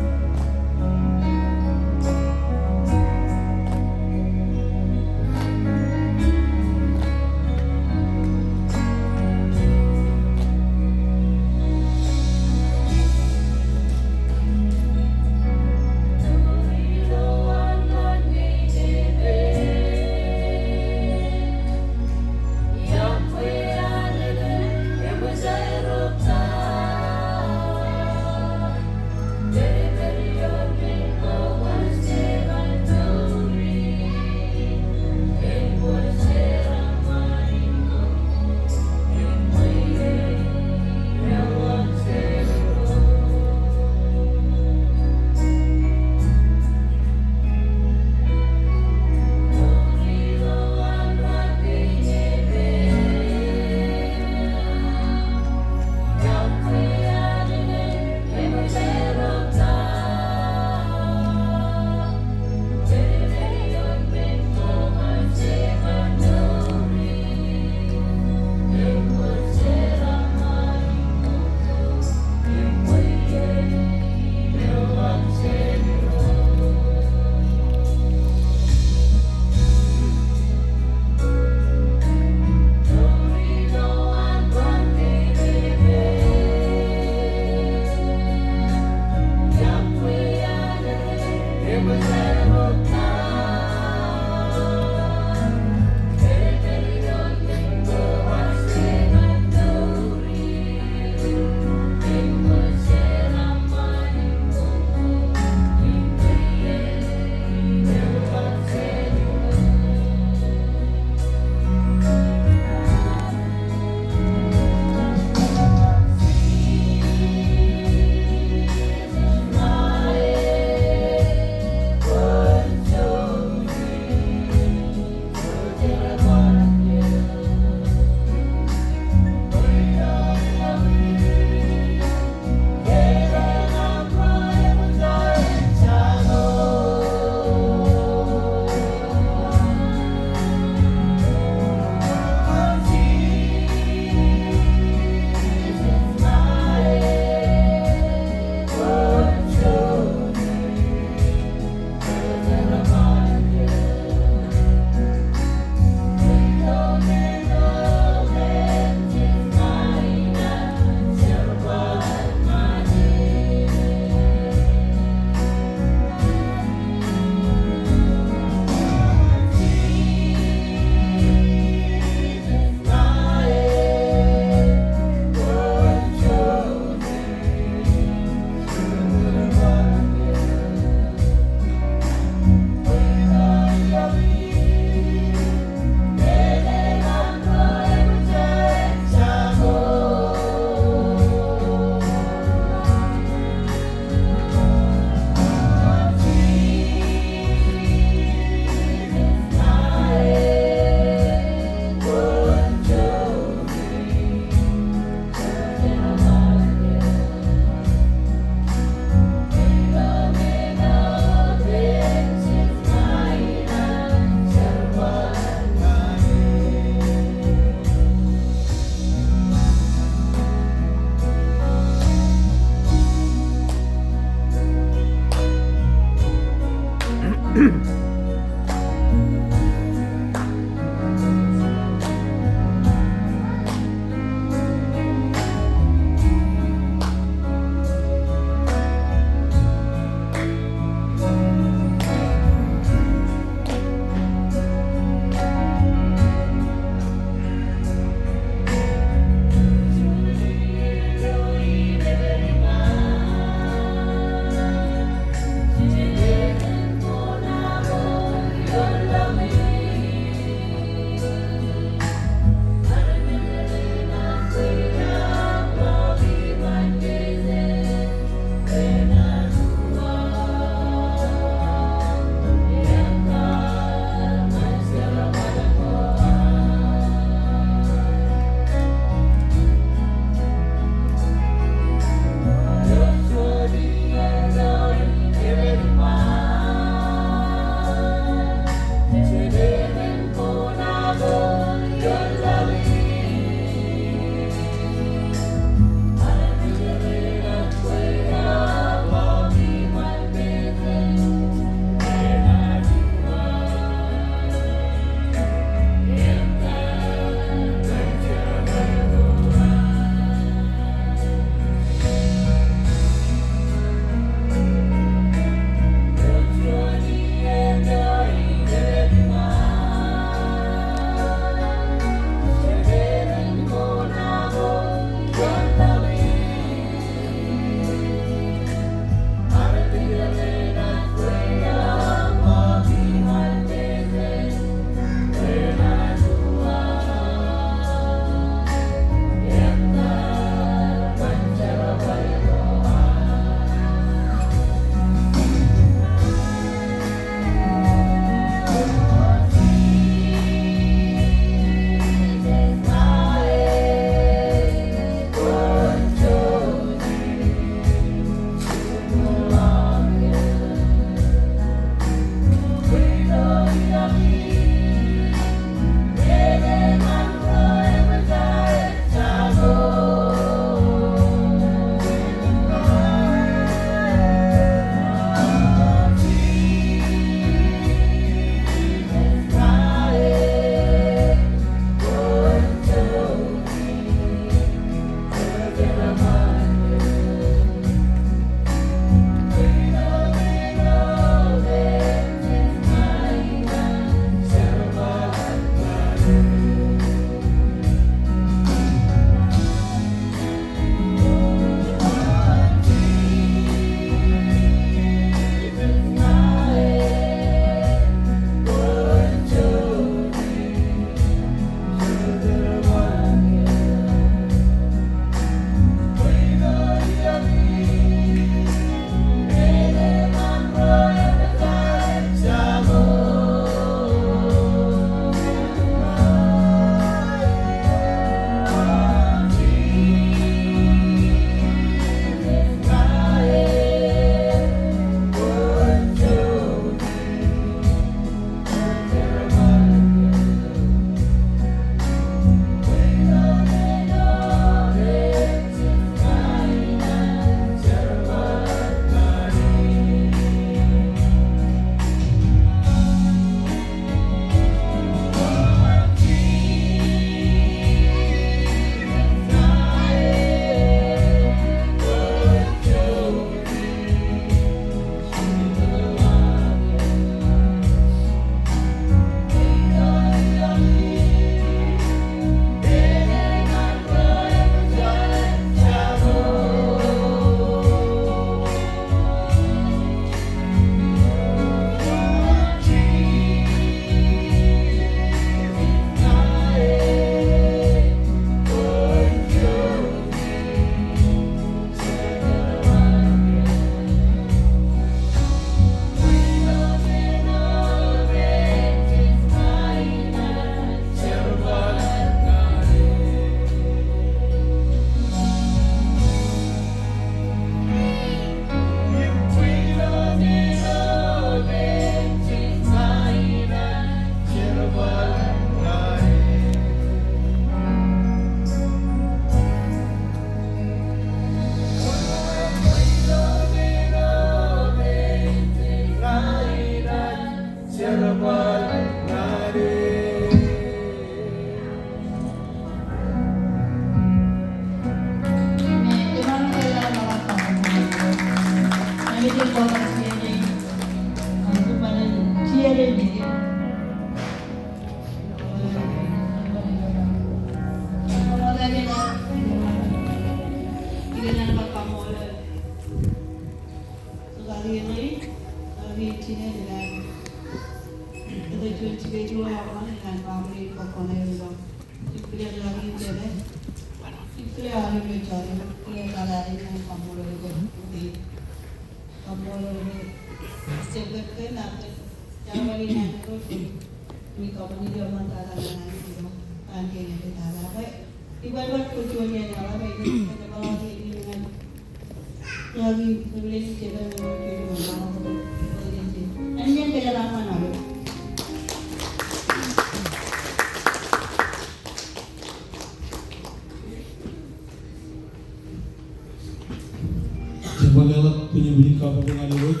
Jen bar leḷọk bwijbwijin kabbokbok ñan Irooj.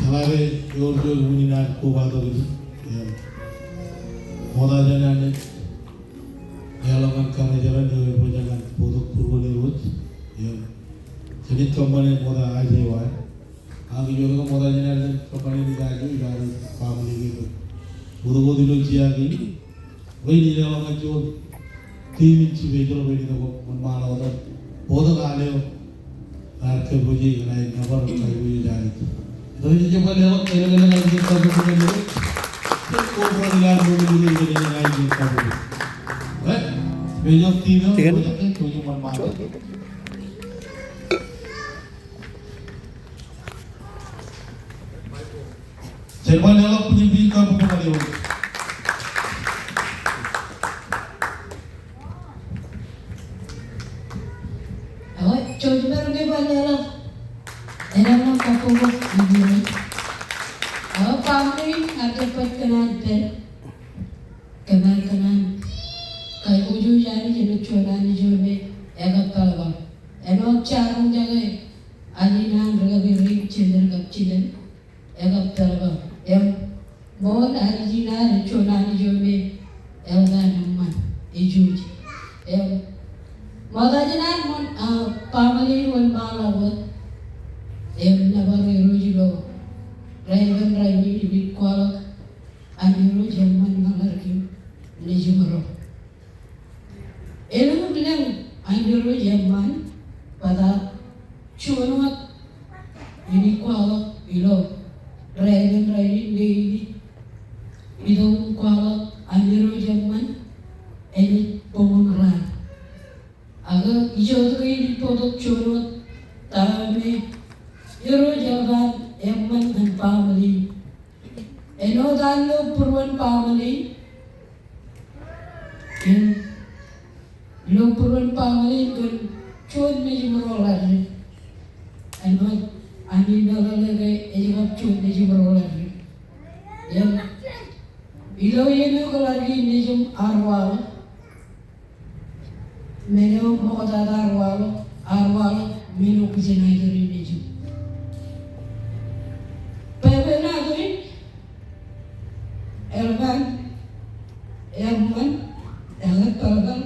Eḷaññe ewōr juon unin an kobatok in, im, ṃokta jān an leḷọk ñan kōṃṃane ro eo ej bōktok ñan bōktok būruon Irooj, im, jen kōṃṃane ṃokta aje eo an. Ak ijo eo ṃokta jān an kōṃṃane ej aje eo ilo ad family kein. Bōktok wōt ilo jea kein. Bwe in leḷọk ñan juon team in special bwe in itok ṃōk ṃaan wōt. Bōktok al eo raar kōpooj ñan aer nōbar kaiboojoj Anij. Ej bar leḷọk kōlkōl ñan Irooj. Jen kōṃṃan ilo an ṃōk ilo an ṃōk kaiboojoj. Right? Special team eo, bōktok eo, kōpooj ṃōk ṃaan wōt. Jen bar leḷọk bwijbwijin kabbokbok ñan Irooj. Ak jen bar leḷọk, eḷaññe kabbokbok ñan Irooj. Ak family, ak ej baj kōn an pād, kōmar kōn an kaiboojoj Anij āinwōt juon Anij eo me ekar peḷḷọk. Āinwōt jaar in jake, ajri in an rūkaki rein, jemān kab jilel, ekar peḷḷọk. Im, ṃool Anij in ad ej juon Anij eo me eḷap an eṃṃan, ej jouj. Im, ṃokta jān an ṃōn, ah, family wōnṃaanḷọk wōt. Im, nōbar Irooj ilo raelepen rainin im ij kwaḷọk an Irooj eṃṃan ñan ḷaddik in nejimro. Elukkuun lōñ an Irooj eṃṃan, bōtab juon wōt in ij kwaḷọk ilo raelepen rainin, ij itok im kwaḷọk an Irooj eṃṃan, enaaj bōk raan. Ak ijoke in ij bōktok juon wōt ta eo me Irooj eḷap an eṃṃan ñan family. Āinwōt an lo būruon family. Im, lo būruon family kōn juon nejimro ḷaddik. Āinwōt ami meḷeḷe ke ej kab juon nejimro ḷaddik. Im, ilo iien eo ke ḷaddik in nejim ear waḷọk, men eo ṃoktata ear waḷọk, ear waḷọk men eo kijenajri nejim. Bwebwenato in eḷap an eṃṃan, ekar peḷḷọk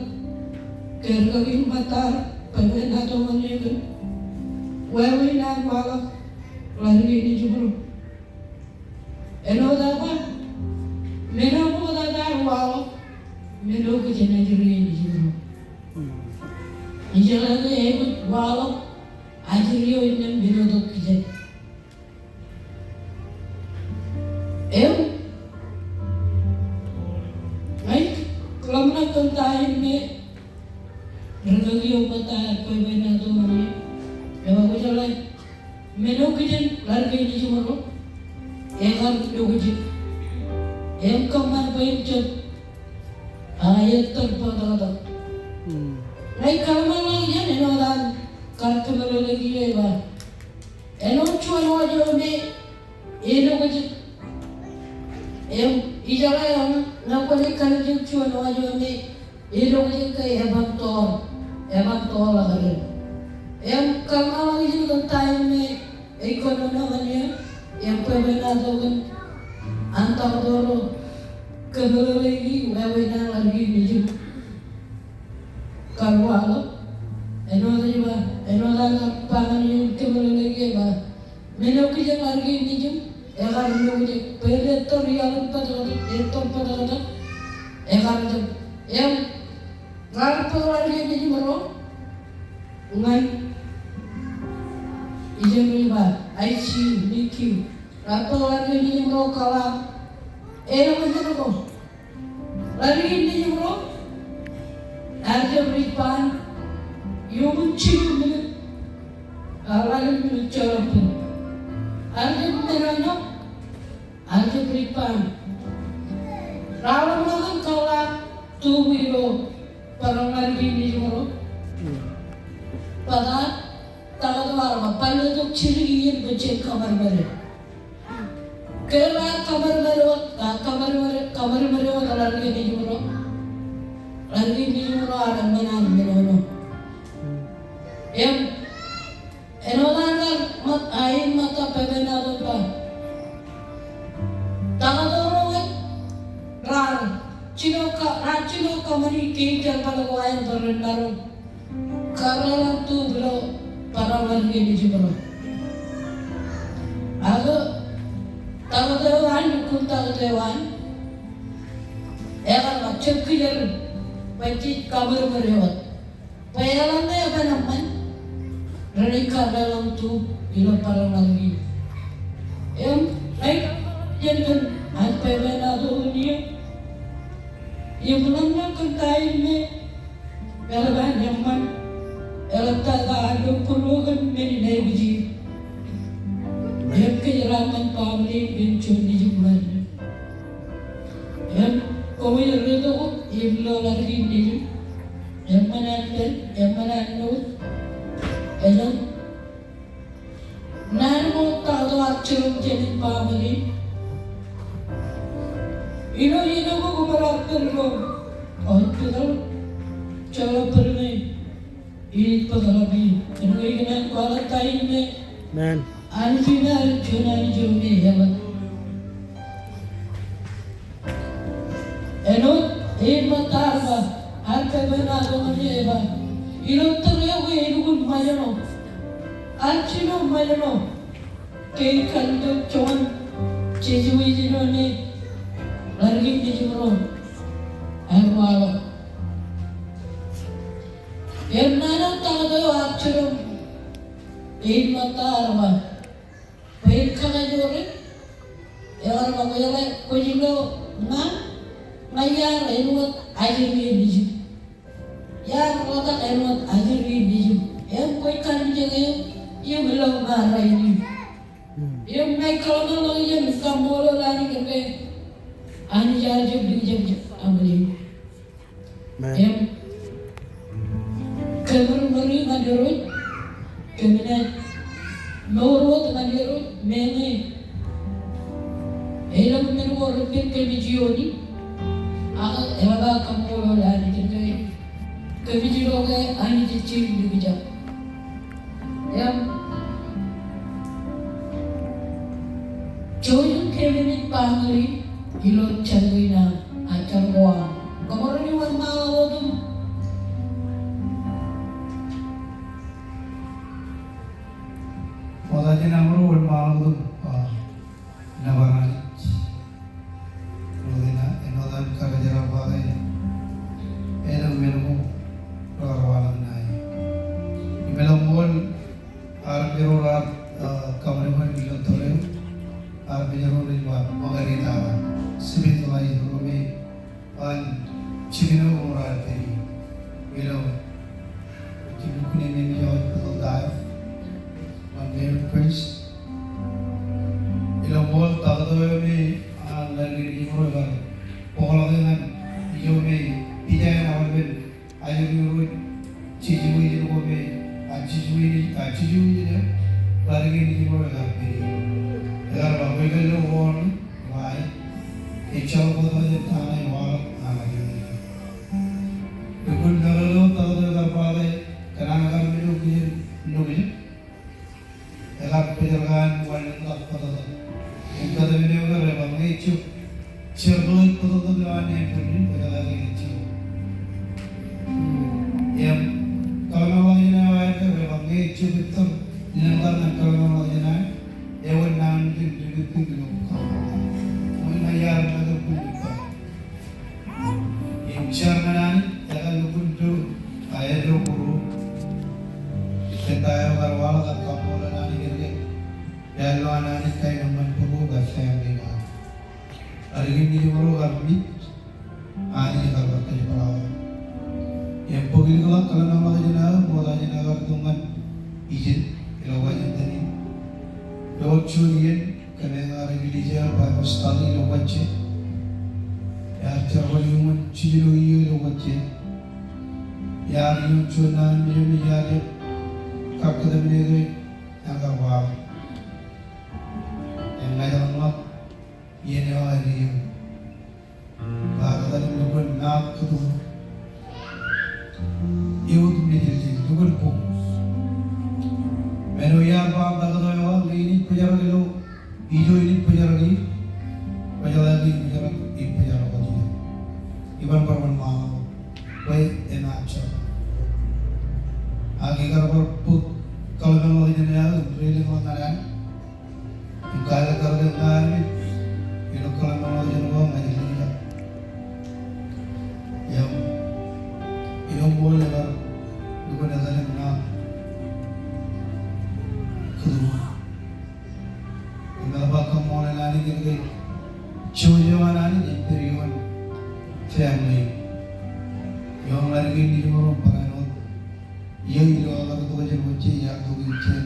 ke rūkaki in ṃōttaer bwebwenato ñan eō kōn wāween an waḷọk ḷaddik in nejimro. Āinwōt aō ba, men eo ṃoktata ear waḷọk, men eo kijenajri nejimro. Ijeḷā ke eaikuj waḷọk ajri eo innām men eo tok kijen. Im, ña ij ḷōmṇak kōn ta in me rūkaki eo ṃōttaer bwebwenato ñan eō. Eba kwōjeḷā men eo kijen ḷaddik in nejimro, ekar lokjik. Im kōṃṃan bwe en jab, a, ettōr bōtōktōk. Ña ij kōḷmānḷọkjeṇ āinwōt an kar kōmeḷeḷeiki eo ej ba, āinwōt juon wōj eo me elokjik. Im, ijeḷā eḷaññe kwōnaaj kalijek juon wōj eo me elokjik ke eban toor, eban toorḷọk ren. Im kōḷmānḷọkjeṇ kōn ta in me ej kōnono ñan eō, im bwebwenato kōn an taktō ro kōmeḷeḷeiki wāween an ḷaddik in nejim kar waḷọk, Āinwōt ej ba, āinwōt an kar ba ñan eō kōmeḷeḷeik ej ba, men eo kijeṇ ḷadik in nejūṃ, ekar lo kijeṇ, bwe etto iaḷ in bōtōktōk, etto bōtōktōk, ekar jab. Im, raar bōk ḷadik in nejūṃ ro, ñan, ijeṇ rej ba, I C U, nikiu. Raar bōk ḷadik in nejūṃ ro kōḷḷā. Eḷap eo jen ko. Ḷadik in nejūṃ ro, ear jab respond, iuṃwin jilu minit, a, ḷalem minit joḷọk pād. Ear jab men eo ṇe, ear jab respond. Raar ḷōmṇak in kōḷḷā tube ilo bōran ḷadik in nejūṃ ro. Bōtab, taktō ear ba, bar letok jidik iien bwe jen kōmālmāle. Ke raar kōmālmāle wōt, a, kōmālmāle, kōmālmāle wōt ḷadik in nejūṃ ro. Ḷadik in nejūṃ ro ear eṃṃan an men eo ṇe. Im, āinwōt an kar ṃōt, a, in ṃōtta pepe ṇa tok ba. Taktō ro wōt, raar jino ka, raar jino kōṃṃani kein jerbal ko aer bwe ren maroñ kōrreḷọk tube ilo bōran ḷadik in nejūṃ ro. Ak taktō eo an, lukkuun taktō eo an, ekar ba jab kijer bwe jej kōmālmāle wōt. Bwe eḷaññe eban eṃṃan, renaaj kōrreḷọk tube ilo bōran ḷadik in. Im, ij kōḷmānḷọkjeṇ kōn an pepe ṇa tok in iiō. Im ḷōmṇak kōn ta in me eḷap an eṃṃan, eḷap ta ta an lo būruō kōn men in aikuj er. Im kōjeraaṃṃan baaṃle in kōn juon nejūṃ ḷadik. Im koṃij retok im lo ḷadik in nejūṃ. Eṃṃan an pād, eṃṃan an note. Elōñ Naan ko taktō ear jiroñ jān baaṃle in. Ilo iien ko koṃ raar pād ilo hospital, joḷọk bōd ṇe, ij bōkḷọk iien. Kōnke ikōṇaan kwaḷọk ta in me, amen, Anij ear juon Anij eo me eḷap. Āinwōt, ej ṃōtta ear ba, ear pepe ṇa tok ñan e ej ba, ilo tōre eo ke elukkuun ṃōjṇọ, ear jino ṃōjṇọ ke ej kallitok joñan situation eo me ḷadik in nejūṃ ro ear waḷọk. Im naan eo taktō eo ear jiroñ, ej ṃōtta ear ba, bwe en kakajoor e, ekar ba kwōjeḷā, kwōj ilo ña, ña iar āinwōt ajri in nejūṃ. Iar ḷotak āinwōt ajri in nejūṃ. Im kwōj kar ijeṇe, im ilo ña rainin. Im ña ij kōḷmānḷọkjeṇ im kaṃṃoolol Anij kōnke Anij ear jab likjab aṃle. Amen. Im kōmūrmūri ñan Irooj, kōmnaaj mour wōt ñan Irooj, meñe elōñ men ko repen kōmij iioni, ak eḷap aō kaṃṃoolol Anij kōnke kōmij itok ke Anij ej jino likjab. Im, jouj im keememej baaṃle in ilo jar kein aṃ, a jar ko aṃ. Kōmro wōnṃaanḷọk wōt im. Ṃokta jān aṃro wōnṃaanḷọk wōt im, a, nōbar Anij. Āinwōt an, āinwōt an kar jerbal e, elōñ men ko rekar waḷọk ṇae. Im elōñ ṃool armej ro raar, a, kōṃṃan ilo tōre eo, armej ro rej ba ṃōkaj in tata. Specialize ro me an jibwin eo raar pād ie. Ilo, jibwin eo me ej bōktok ta eo an Mary Grace. Ilo ṃool taktō eo me, a, ḷadik in nejūṃ ro ekar bōkḷọk ñan ijo me ej pija in aolepen ajri ro, situation ko me, a, situation, a, situation eo ḷadik in nejūṃ ro ekar pād ie. Ekar ba kwōj kar lo wōr ṇe, Ej jeḷā bōktok jān ta ṇe ej waḷọk ñan ḷadik in nejūṃ. Lukkuun meḷeḷe eo taktō ekar ba ke kōn an kar men eo kijeṇ nukjak, ekar pojak an wanlōñḷọk bōtōktōk. Im kōtmāne eo ke rej ba ñe ej jab jerbal bōtōktōk ilo an naan bwidej, pojak eo ke ej jab. Im kōḷmānḷọkjeṇ eo Kōn ta eo kar waḷọk, kar kaṃṃoolol Anij kōn ke iar lo an Anij kain eṃṃan būruō kar family ṇe aō. Ālikin nejūṃro kar mej, Anij kar bar kōjepḷaaktok. Im bōk ilikḷọk kōḷmānḷọkjeṇ eo, ṃokta jān aō kar itok ñan ijin ilo Washington in. Ewōr juon iien, kōmeañ eklejia Bible study ilo wōt je. Iar jerbal iuṃwin jiljino iiō ilo wōt je. Iar iuṃwin juon naan mejān iar jab kakkōtmāne ke ear kar waḷọk. Im ña ij ḷōmṇak iien eo aō ej ba kōttar im lukkuun maat kōto. Ewōr mejeḷ jeḷ, lukkuun bōk. Men eo iar ba ḷọk kōto eo, ñe in ij bōjrak ilo ijo in ij bōjrak er, bōjrak er, bōjrak er, ij bōjrak wōt ijin. Iban bar wōnṃaanḷọk bwe emaat jet. Ak ikar bar bōk kōḷmānḷọkjeṇ eo, im reiḷọk ñan Anij. Im kajjitōk ke ña armej ilo kōḷmānḷọkjeṇ ko ña ij lelōñḷọk. Im ilo ṃool eo bar lukkuun etal im ña kōto. Im ij ba kaṃṃoolol Anij kōn ke jouj eo an Anij ej pād ioon family. Ioon ālikin nejūṃro im barāinwōt iiō ilo aō kar itok jān wōt je, iar itok ijin.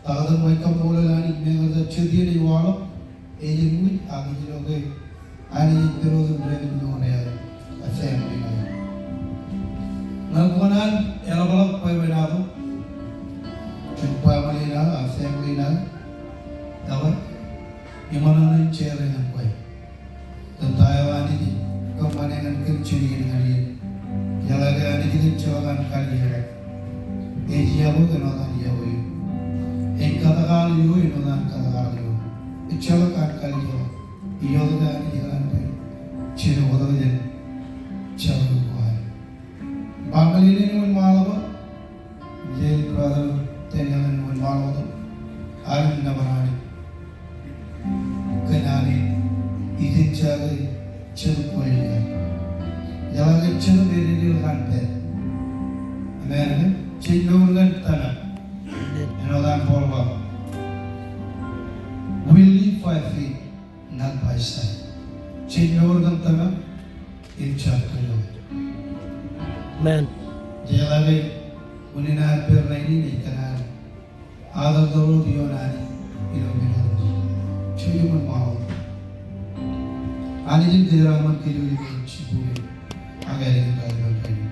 Taktō ṃōj kaṃṃoolol Anij, meñe jet iien ej waḷọk, ej ṃōj, ak ij lo ke Anij ej pād wōt im dāpij ioon eō, ak family ṇe aō. Ñe kwō kōṇaan eḷapḷọk bwebwenato kōn family ṇe aō, ak family ṇe aō, ekwe, iṃōṇōṇō in share ñan kwe. Kōn ta eo Anij ej kōṃṃane ñan kōm jān iien ñan iien. Ijeḷā ke Anij ej ejjeḷọk an kallijeḷā. Ej iọkwe āinwōt an iọkwe eō. Ej kōttar eo āinwōt an kōttar eo eō. Ejjeḷọk an kallijeḷā. Ij itok ke Anij ekōṇaan bwe jen bōktok jān jar ko aō. Ba ñan eo in wōnṃaanḷọk bwe Leel brother Daniel in wōnṃaanḷọk wōt, aolep nōbar Anij. Kōn Anij, ijin jake jet ko ej iar. Ijeḷā ke jet ko ej iar ilo an pād. Amen, amen. Jej mour kōn tōmak. Āinwōt an Paul ba, we live by faith, not by sight. Jej mour kōn tōmak im jab kōjro. Amen. Jeḷā ke unin ad pād rainin ej kōṇaan ad tōl wōt ioon Anij ilo men otemjej. Jej wōnṃaanḷọk. Anij en kōjeraaṃṃan kōj ilo jibukwi ak ālikin rainin.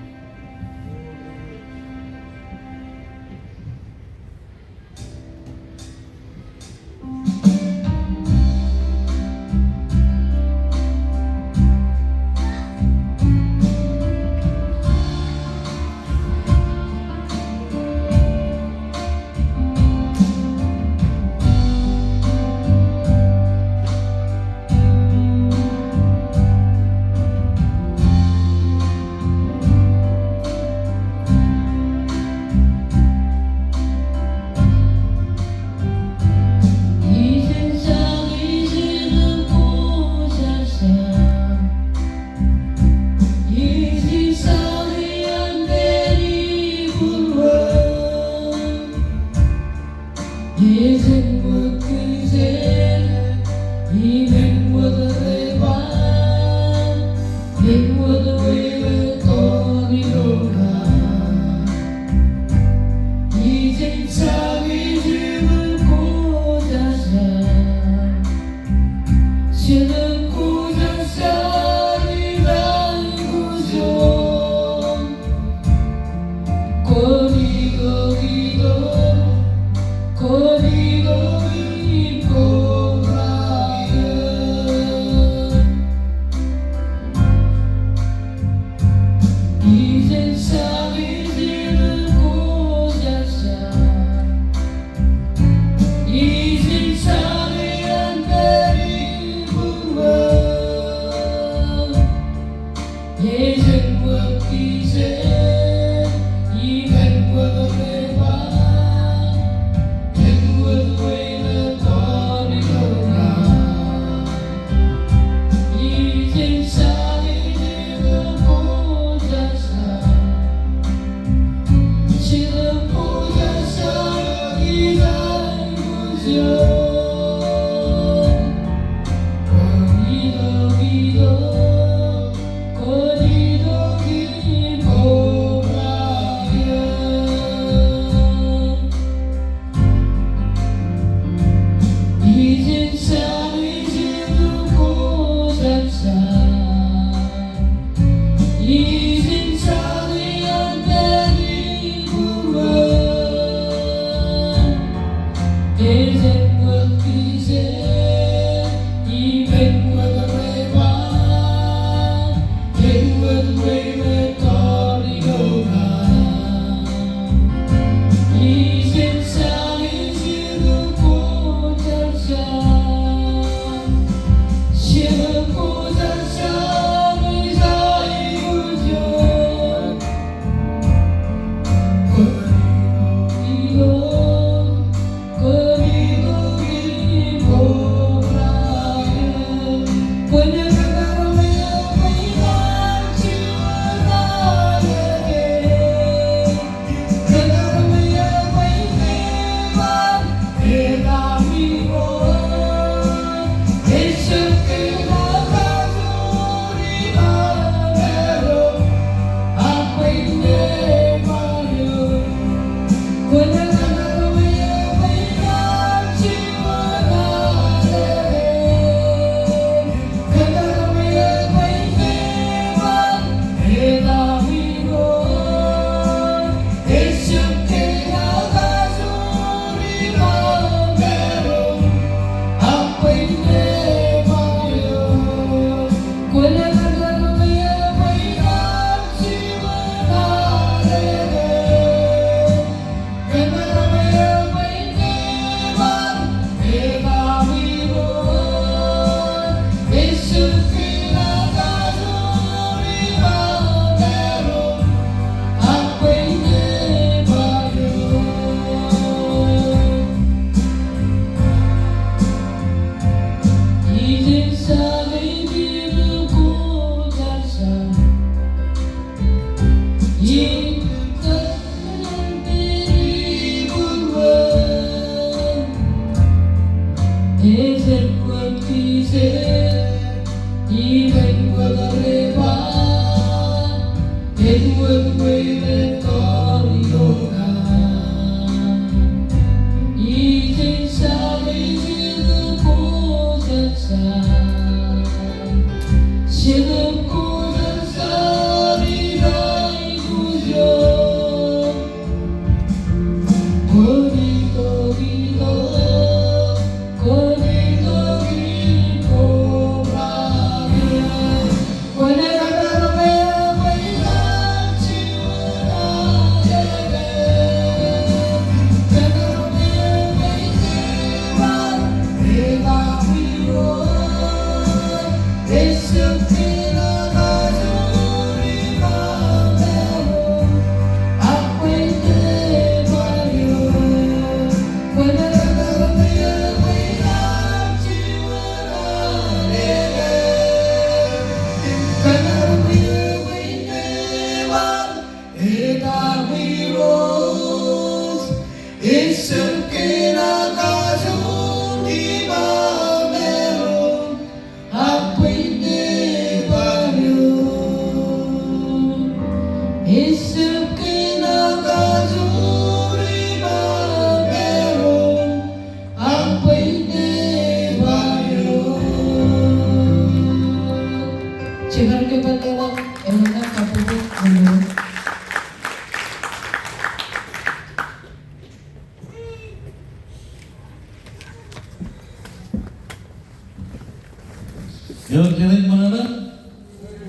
Ewōr jenaaj ṃōṇōṇō.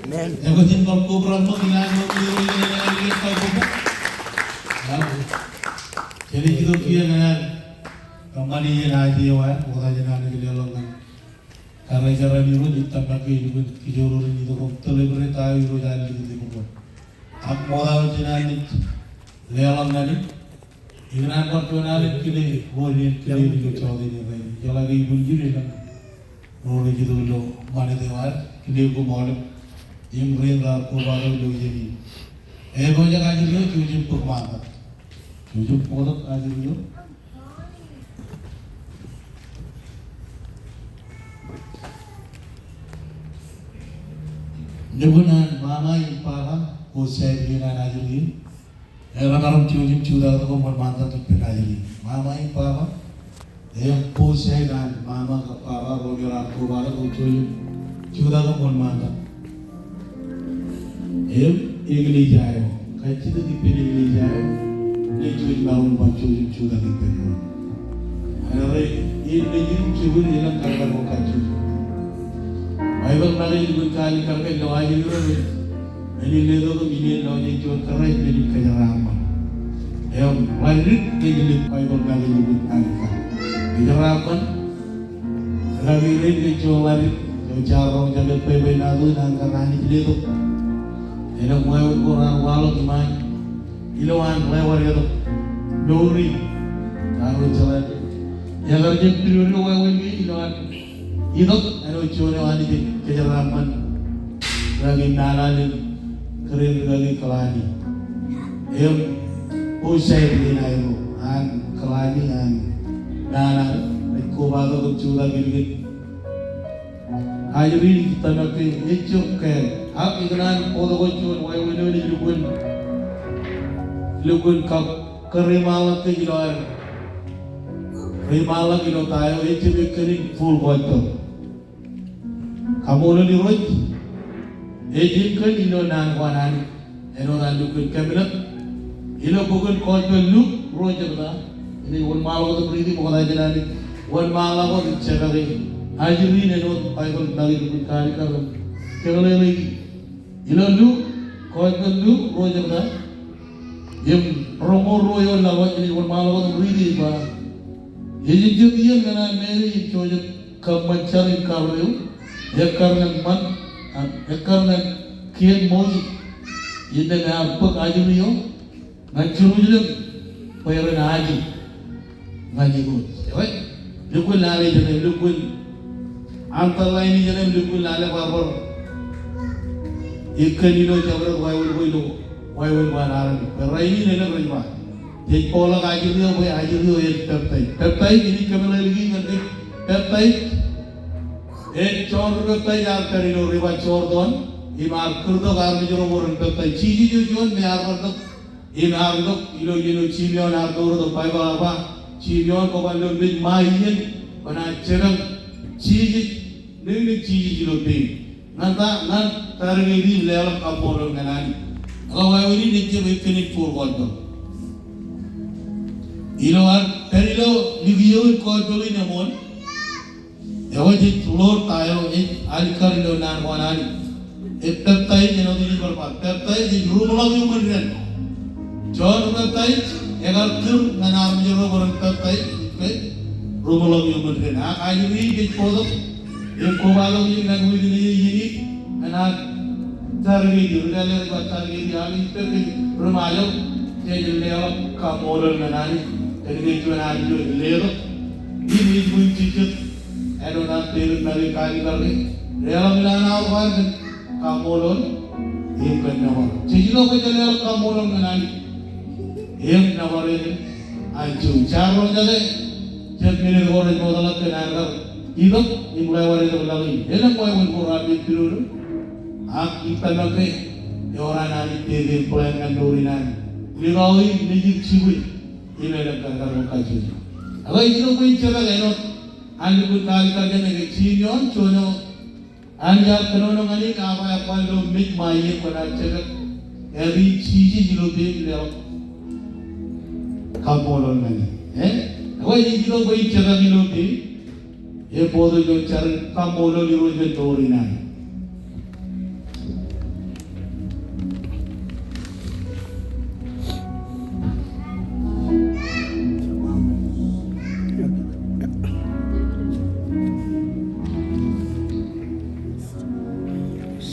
Amen. Ekwōj in bar kobrak ṃōk inaaj ṃōk ilo ilo ilo ilo ilo ilo ilo. Jenaaj itok kiiō ñan kōṃṃani iien aje eo an, ṃokta jān an ej leḷọk ñan kōrā jeran Irooj ij tōmak ke ij lukkuun kijoor in itok im celebrate ta eo Irooj ear likūt eok. Ak ṃokta wōt jān an ej leḷọk ñan e. Ikōṇaan bar juon alen kile, ro ren kile ilo jota in rainin. Jeḷā ke ibwiljin elōñ ro rej itok ilo ṃanit eo ad, kile koṃ aolep im rein raar kobatok ilo iien in. Epojak ajri eo, jouj im bōk ṃaantak. Jouj im bōktok ajri eo. Lukkuun an mama im baba, both side eo an ajri in. Emaroñ jouj im jutak tok im wōnṃaantak ippān ajri. Mama im baba. Im both side an mama kab baba ro me raar kobatok, jouj im jutak im wōnṃaantak. Im eklejia eo. Kajjitōk ippān eklejia eo. Ilo jouj im maroñ ban jouj im jutak ippān ro. Āinwōt eo, ilo nejin jibwin elōñ kar ko kajjitōk. Baibōḷ make ej lukkuun kaalikkar ke ilo ajri ro rej men in letok im ineen lọjien juon Kraist men in kōjeraaṃṃan. Im ḷaddik ej lik Baibōḷ make ej lukkuun kaalikkar. Kōjeraaṃṃan, rikaki rein ke juon ḷaddik eo jaar roñjake bwebwenato in an kar Anij letok. Elōñ wāween ko raar waḷọk iṃaan ilo an ḷewadetok mour in. Raar jeḷā ke ekar jab pidodo wāween kein ilo an itok āinwōt juon eo Anij ej kōjeraaṃṃan rikaki nana in kōrā in rikaki Kalani. Im both side kein aerro, an Kalani, an nana, rej kobatok im jutak ilikin ajri in ij tōmak ke ejjab kāāl. Ak ikōṇaan bōktok juon wāween eo ej lukkuun, lukkuun kab kōreṃaanḷọk kōj ilo ad reṃaanḷọk ilo ta eo ejjab ekkōn in Full Gospel. Kaṃṃoolol Irooj, ej ekkōn ilo naan ko an Anij. Āinwōt an lukkuun kōmeḷeḷe ilo bok in Gospel Luk ruo jebta. Inaaj wōnṃaanḷọk wōt im riiti ṃokta jān an ej wōnṃaanḷọk wōt im jepake ajri in āinwōt Baibōḷ make ej lukkuun kaalikkar im kōmeḷeḷeiki. Ilo Luk, Gospel Luk ruo jebta im roñoul ruo eoon ḷọk, inaaj wōnṃaanḷọk wōt im riiti im ba, ej ejjab iien ñan an Meri im Joseph kōṃṃan jar in karuo eo, ekkar ñan ṃan, a, ekkar ñan kien Moses, innām ear bōk ajri eo ñan Jerusalem bwe ren aje ñan Irooj. Ewōr, lukkuun lale ijeṇe, lukkuun underline ijeṇe, lukkuun lale bar bar ekkōn ilo jabdewōt wāween ko ilo wāween ko an Anij. Bwe rainin elōñ rej ba, jej bōkḷọk ajri eo bwe ajri eo en peptaij. Peptaij, inaaj kōmeḷeḷeiki ñan kōj, peptaij ej Jon Ripeptaij ear pād ilo river Jordan im ear kūrtok armej ro bwe ren peptaij. Jisōs eo juon me ear bar tok im ear tok ilo iien eo Jimion ear tōrtok. Baibōḷ ear ba, Jimion kwōban lo mej ṃae iien kwōnaaj jepḷaak Jisōs, niknik Jisōs ilo pein. Ñan ta? Ñan target in leḷọk kaṃṃoolol ñan Anij. Ak wāween in ejjab ekkōn in Full Gospel. Ilo ad pād ilo likio in Gospel in eṃṃool, eo ej Lord ta eo ej alikkar ilo naan ko an Anij. Ej peptaij, āinwōt in bar ba, peptaij ej ruṃḷọk iuṃwin dān. Jon Peptaij ekar kūr ñan armej ro bwe ren peptaij, ke ruṃḷọk iuṃwin dān. Ak ajri in jej bōktok im kobatok ijin ñan wūjin eo iien in, ñan ad target in, ri-lale rej ba target in, ak ij pād ke ri-Ṃajeḷ, jej leḷọk kaṃṃoolol ñan Anij kōn ke juon Anij eo ej letok im ej bwijjitōk. Āinwōt an Devid make kaalikkar ke, leḷọk ilowaan aor ko aer kōn kaṃṃoolol im kōn nōbar. Jej lo bwe jen leḷọk kaṃṃoolol ñan Anij im nōbar e kōn Anjọ, jaar roñjake, jet minit ko rej mootḷọk kōn an kar itok im lewōj tok laḷ in. Elōñ wāween ko raar pād pidodo. Ak ij tōmak ke ewōr an Anij pepe im plan ñan mour in an likao in nejid jibwe im elōñ kar kar kajjojo. Ak ij itok bwe in jepḷaak āinwōt an lukkuun kaalikkar kōn ke jin ioon juon eo Anij ear kōnono ñan e, ak ear ba ilo mej ṃae iien kwōnaaj jepḷaak, ear ri Jisōs ilo pein leḷọk kaṃṃoolol ñan e. Eh? Ekwe ij itok bwe in jepḷaak ilo pein, im bōktok juon jar in kaṃṃoolol Irooj kōn mour in an.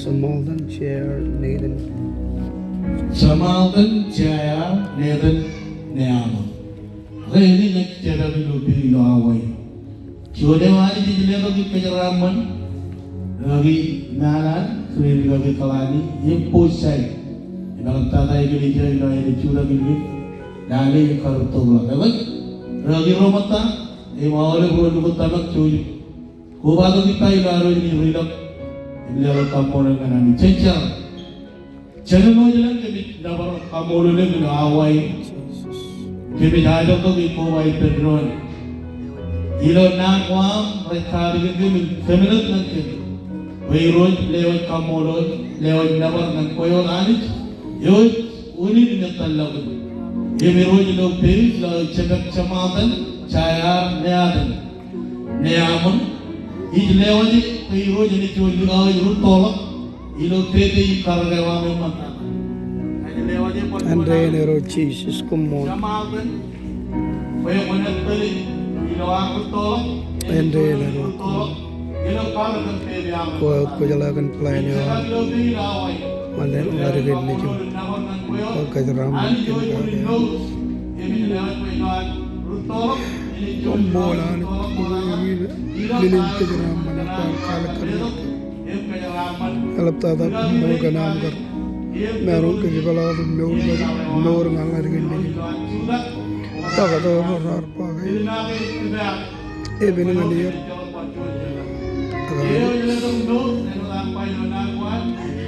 Samaltan Junior Nathan. Samaltan Junior Nathan Neaṃōn. Ren ej jepḷaak ilo pein ilo awa in. Juon eo Anij ej letok ilo kōjeraaṃṃan, rikaki Malan, rikaki Kalani, im both side. Im eḷaptata eklejia ilo aer jutak ilo lale im karūttoḷọk. Ekwe, rikaki ro ṃōtta, im aolep ro lukkuun tōmak jouj im kobatok ippa ilo ad wōj ilo ri ḷọk im leḷọk kaṃṃoolol ñan Anij. Jen jar. Jemem ilañ kōmij nōbar kaṃṃoolol eok ilo awa in. Kōmij aolep tok im koba ippān doon ilo naan ko aṃ rej katakin kōm im kōmālōt ñan kōm. Bwe Irooj lewōj kaṃṃoolol, lewōj nōbar ñan kwe eo Anij eo ej unin im etal ḷọk. Im Irooj ilo page ilo jepḷaak Samaltan Junior Nathan Neaṃōn, ij lewōj bwe Irooj enaaj likao ej rūttoḷọk ilo pepe im karōk eo aṃ eṃṃan. Āindein Irooj Jisōs, koṃṃool. Āindein Irooj, kwō, kwōjeḷā kōn plan eo aṃ ñan ḷaddik in nejin. Kwō kōjeraaṃṃan kōn kake eo aṃ. Koṃṃool Anij, men in kōjeraaṃṃan kwaar kwaḷọk kōn kake. Eḷaptata koṃṃool kōn aṃ kar maroñ kōjepḷaak im mour, mour ñan ḷaddik in nejin. Taktō ro raar ba ke epen ñan er. Ak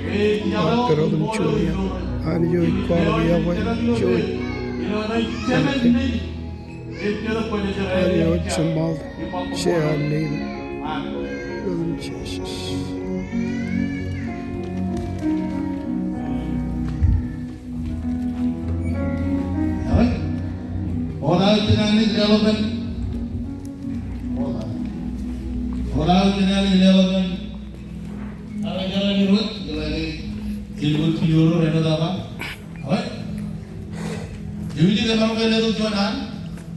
Anij, kwaar pād wōt im juon iiō. Anij eo ej kwaḷọk iọkwe, juon. Anij eo ej Samaltan Junior Nathan. Ilo etan Jisōs. All right. Ṃokta jān Anij leḷọk kōn. Ṃokta. Ṃokta jān Anij leḷọk kōn. Ak jar in Irooj, ilo aer ilbōn pidodo āinwōt aō ba. All right. Ewōr ej maroñ ke letok juon an,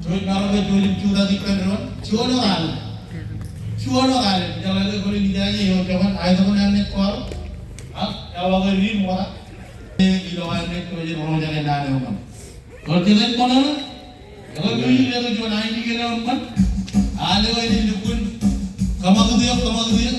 juon maroñ ke juon im jutak ippān doon, juon wōt an. Juon wōt an, ij jab letok juon in ij jab letok juon an, aetok an ej kwaḷọk. Ak eḷọk ri ṃokta. Ilo an ej juon in roñjake naan eo ṃōk. Juon jet ej kōnono. Ekwe, ij letok juon an ij kōnono ṃōk. An eo ej lukkuun kōṃakūt eok, kōṃakūt eok.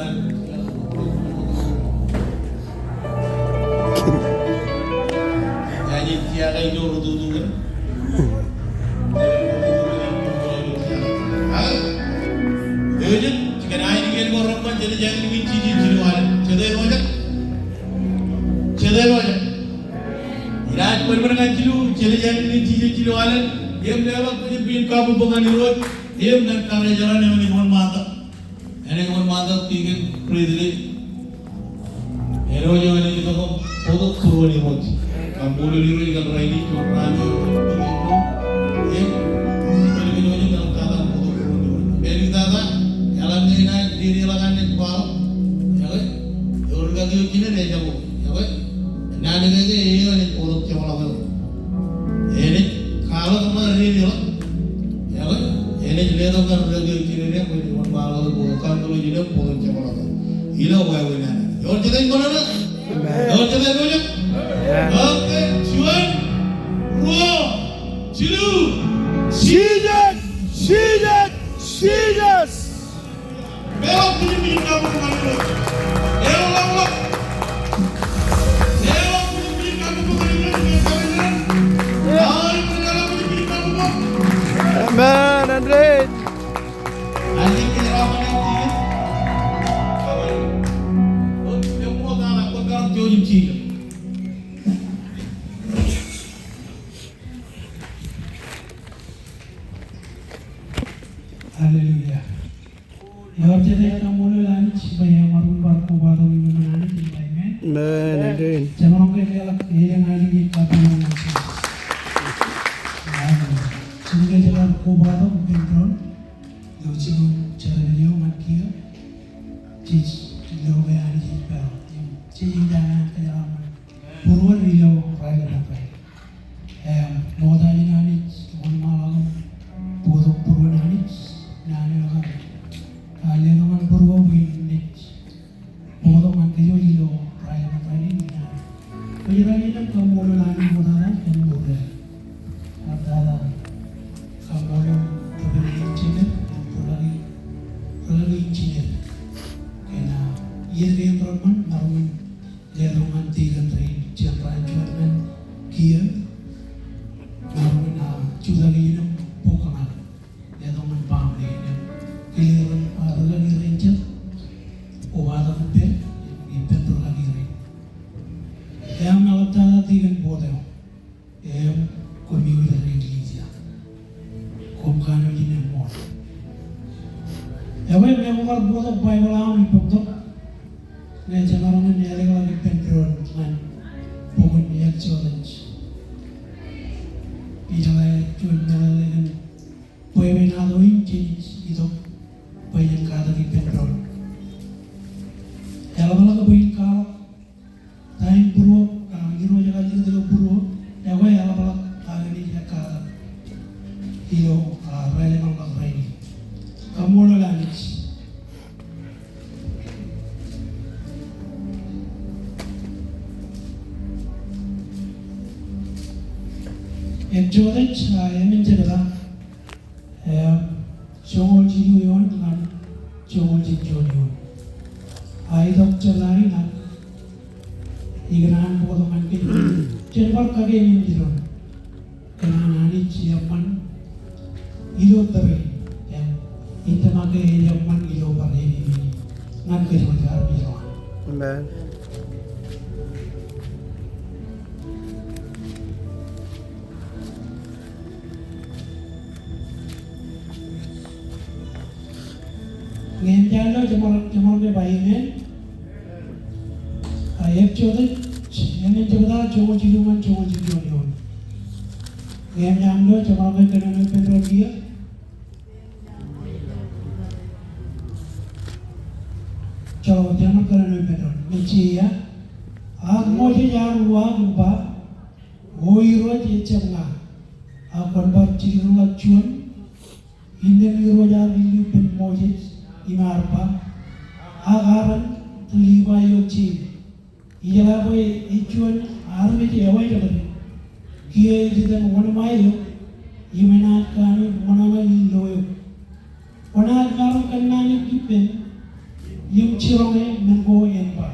Inaaj bōnbōn ñan jilu, jenaaj ālikin jilu, jilu alen, im leḷọk bwijin kabbokbok ñan Irooj, im ñan karijeraṇ eo ej wōnṃaantak. Enaaj wōnṃaantak Tikōn Bradley. Āinwōt eo enaaj itok im bōktok būruon Irooj. Kaṃṃoolol Irooj kōn rainin, juon raan eo, im ālikin eo ej kōṇaan bōktok būruon Irooj. Im ālikin tata, eḷaññe inaaj dedeḷọk an naaj kwaḷọk, ekwe, ewōr kaki eo jined ejako, ekwe, naan ke ke eo enaaj bōktok jeṃḷọk eo. Enaaj kwaḷọk im dedeḷọk. Ekwe, enaaj letok kar rūkaki eo jined, ekwe, enaaj wōnṃaanḷọk bōktok, kar rūkaki eo jined bōktok jeṃḷọk eo. Ilo wāween an. Ewōr jete ej ṃōṇōṇō? Amen. Ewōr jete ej ṃōṇōṇō? Amen. Okay, juon, ruo, jilu. Jisōs, Jisōs, Jisōs. Amen. Āindein. Hallelujah. Ewōr jete ej kaṃṃoolol Anij bwe emaroñ in bar kobatok iṃōṃōn Anij im ba amen. Amen. Amen. Jemaroñ ke leḷọk elōñ ālikin kabbokbok ñan Jisōs. Amen. Jen kōjparok kobatok ippān doon ilo jibboñ jerbal eo ñan kiiō. Jej lo ke Anij ej peḷḷọk im jej ilja ñan kōjparok būruon ilo raelep in rainin. Im ṃokta in Anij wōnṃaanḷọk im bōktok būruon Anij naan eo kar, a, letok ñan būruo bwe in naaj bōktok ñan kōj ilo raelep in rainin. Im kōjparok im kaṃṃoolol Anij ṃoktata kōn mour eo. Ṃoktata kaṃṃoolol ri-pād in jined, ri-pād in jined. Kōn, a, iien kein reṃṃan, maroñ in letok ñan tikōn rein jān raan juon ñan kiiō. Maroñ in, a, jutak iien im bōk kōṇaan. Letok ñan baaṃle in im kile ren, a, rūkaki rein jet. Kobatok ippān, ippān rūkaki rein. Im eḷaptata tikōn Bot eo. Im koṃ eo ej ri-eklejia. Koṃ kanooj in eṃṃool. Ekwe, ñe kwō kar bōktok Baibōḷ aṃ ippoktok, ñe jemaroñ in ālōkḷọk ippān doon ñan bok in Exodus. Ijeḷā juon meḷeḷe kōn bwebwenato in jej itok bwe jen katak ippān doon. Eḷapḷọk bwe in kwaḷọk ta in būruo, a, Irooj ej kajjitōk ilo būruo, ekwe eḷapḷọk ta in ej katak ilo, a, raelepen ḷọk rainin. Kaṃṃoolol Anij. Exodus, a, emān jebta, Em, joñoul jilu eoon ñan joñoul jiljino eoon. A itok jebta in ak ikōṇaan bōktok ñan kōj. Jen bar kakeememej doon. Kōṇaan Anij eṃṃan ilo tōre in. Im ij tōmak ke ej eṃṃan ilo bar eñin in. ñan kōj wōj armej ro an. Amen. Ñe eṃōj an lo, jeṃḷọk, jeṃḷọk ke ba amen. A, ejjeḷọk, eṃōj jebta joñoul jilu ñan joñoul jilu eoon. Ñe eṃōj an lo, jeṃḷọk ke kōnono ippān doon kiiō. Joḷọk, jeṃḷọk kōnono ippān doon. Mejja ia. Ak Moses ear uwaak im ba, O Irooj, ejjab ña. Ak kwōn bar jilkinḷọk juon. Innām Irooj ear illu ippān Moses im ear ba, Ak Aaron ri Livai eo jein, ijeḷā bwe ej juon armej ewānōk, kiiō ej itōn wōnṃae eok im enaaj kanooj ṃōṇōṇō in lo eok. Kwōnaaj maroñ kōnnaanōk ippān im jiroñe men ko en bar.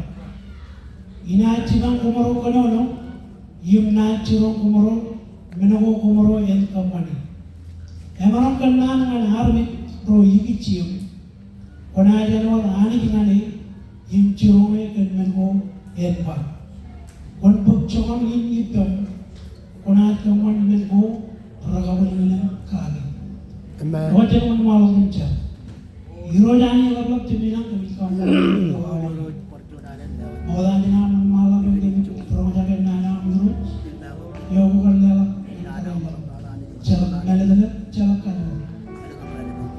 Inaaj jipañ koṃro kōnono im naaj jiroñ koṃro men ko koṃro en kōṃṃane. Emaroñ kōnnaan ñan armej ro ikijjien. Kwōnaaj āinwōt Anij ñan e im jiroñe kōn men ko en bar. Kwōn bōk joñan in ippaṃ, kwōnaaj kōṃṃan men ko rekabwilōñlōñ kake. Amen. Eo jen wōnṃaanḷọk im jar. Irooj Anij ḷapḷap, jemem ilañ kōmij kaṃṃoolol eok. Ṃokta jān aṃ wōnṃaanḷọk im kōmij roñjake naan eo aṃ Irooj. Eo kwōj leḷọk. Jar, mālōtlōt, jar kajjitōk.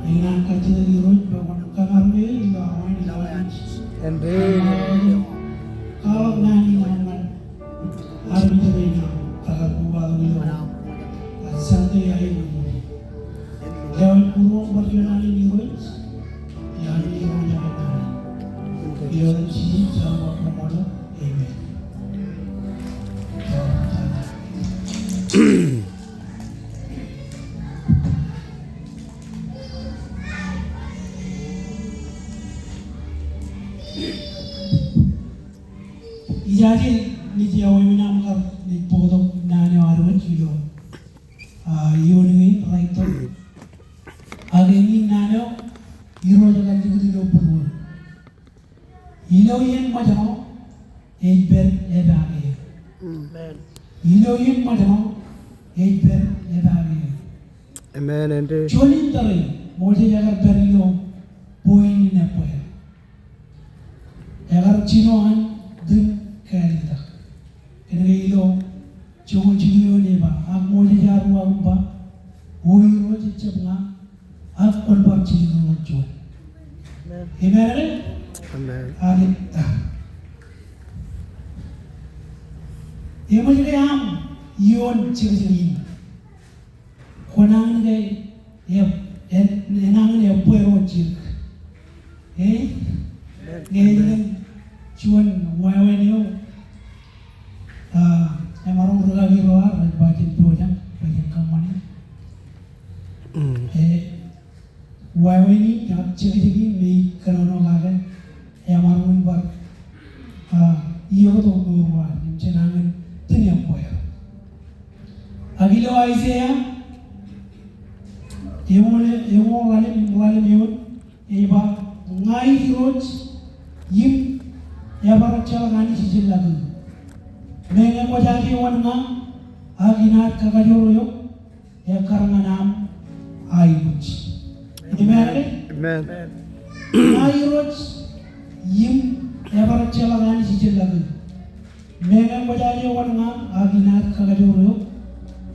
Ikōṇaan kajjitōk Irooj bwe kwōn kōmār me ilo awa in, ilo awa in. Amen. Kwaḷọk naan in aṃ ñan armej rein aṃ, rekar kobatok ilo awa in. Ak Sunday eo aṃ. Eo ej būruoṃ bar juon naan in Irooj. Eo ej būruoṃ bar juon naan in. Ilo etan Jisōs eo aṃ koṃṃool. Amen. Ijaje, ñe ij wōnṃaanḷọk im bōktok naan eo ad wōj ilo, a, iioon kein raiktok. Ak eñin naan eo Irooj ekar likūt ilo būruon. Ilo iien ṃōjṇọ ej pād epaake eō. Amen. Ilo iien ṃōjṇọ ej pād epaake eō. Amen, Andy. Juon in tōre, Moses ekar pād ilo point in ebbweer. Ekar jino an tūm kāālōt. Kōnke ilo joñoul jilu eoon ej ba, ak Moses ear uwaak im ba, O Irooj, ejjab ña, ak kwōn bar jilkinḷọk juon. Amen. Amen, amen? Amen. Amen. Eṃōj ke aṃ iioon jekjek in. Kwōnañin ke eb-, en-, enañin ebbweer eo jilkinḷọk. E? Amen. Ñe ej juon wāween eo, a, emaroñ ri kaki ro ad rej ba jen pojak, ba jen kōṃṃane. Mm. E, wāween in, ak jekjek in me ij kōnono kake, emaroñ in bar, a, iiō tok mour eo ad, im jenañin tūm ebbweer. Ak ilo Aiseia, eñoul, eñoul ḷalem im ḷalem eoon, ej ba, Ña ij Irooj, im ebar ejjeḷọk anij ijellọkuṃ. Meñe kwōjaje wōn ña, ak inaaj kakajoor eok, ekkar ñan aṃ aikuj. Amen. Amen. Ña Irooj, im ebar ejjeḷọk anij ijellọkuṃ. Meñe kwōjaje wōn ña, ak inaaj kakajoor eok,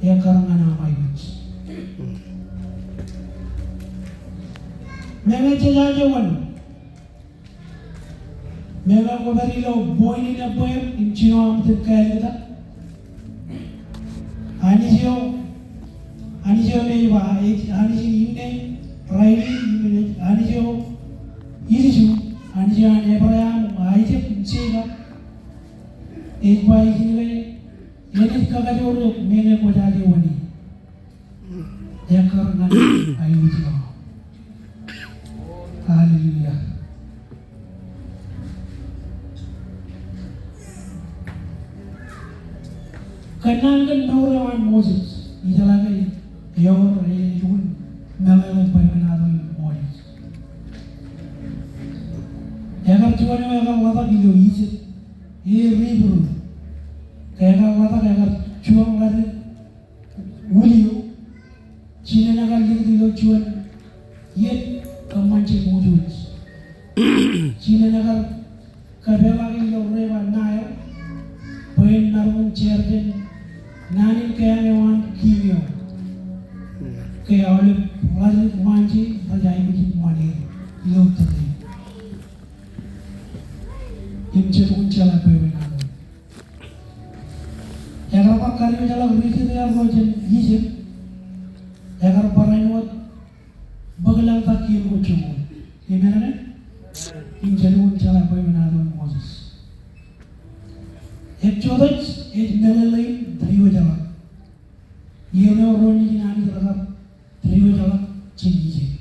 ekkar ñan aṃ aikuj. Meñe jejaje wōn. Meñe kwōpād ilo point in ebbweer im jino aṃ tūm kāālōt. Anij eo, Anij eo me ej ba, ej Anij in inne, rainin, im ej Anij eo ilju, Anij eo an Ebream, Aisak, im Jekob. Ej ba ijin ke, enaaj kakajoor eok meñe kwōjaje wōni. Ekkar ñan aikuj eo aṃ. Hallelujah. Kōnnaan kōn mour eo an Moses, ijeḷā ke ewōr e lukkuun meḷeḷe bwe men ato in Moses. Ekar ḷotak ilo Ijipt, e Hibru. Ke ekar ḷotak, ekar juon ḷaddik wūl eo. Jinen ekar likūt ilo juon iet kōṃṃan jebwuj. Jinen ekar kōpeḷḷọk ilo River Nile bwe en maroñ in jerbal naan in kein eo an kiiñ eo. Ke aolep ḷaddik ṃaanje rej aikuj in ṃan er ilo tōre. Im jab kōn jeḷā bwebwenato. Ekar bar kadiwōjḷọk ri Israel ro jān Ijipt. Ekar barāinwōt bōk laḷtak kien ko joñoul. Amen, amen? Im jab kōn jeḷā bwebwenato in Moses. Eksodos ej meḷeḷe in diwōjḷọk. Iien eo ro nejin Anij rekar diwōjḷọk jān Ijipt.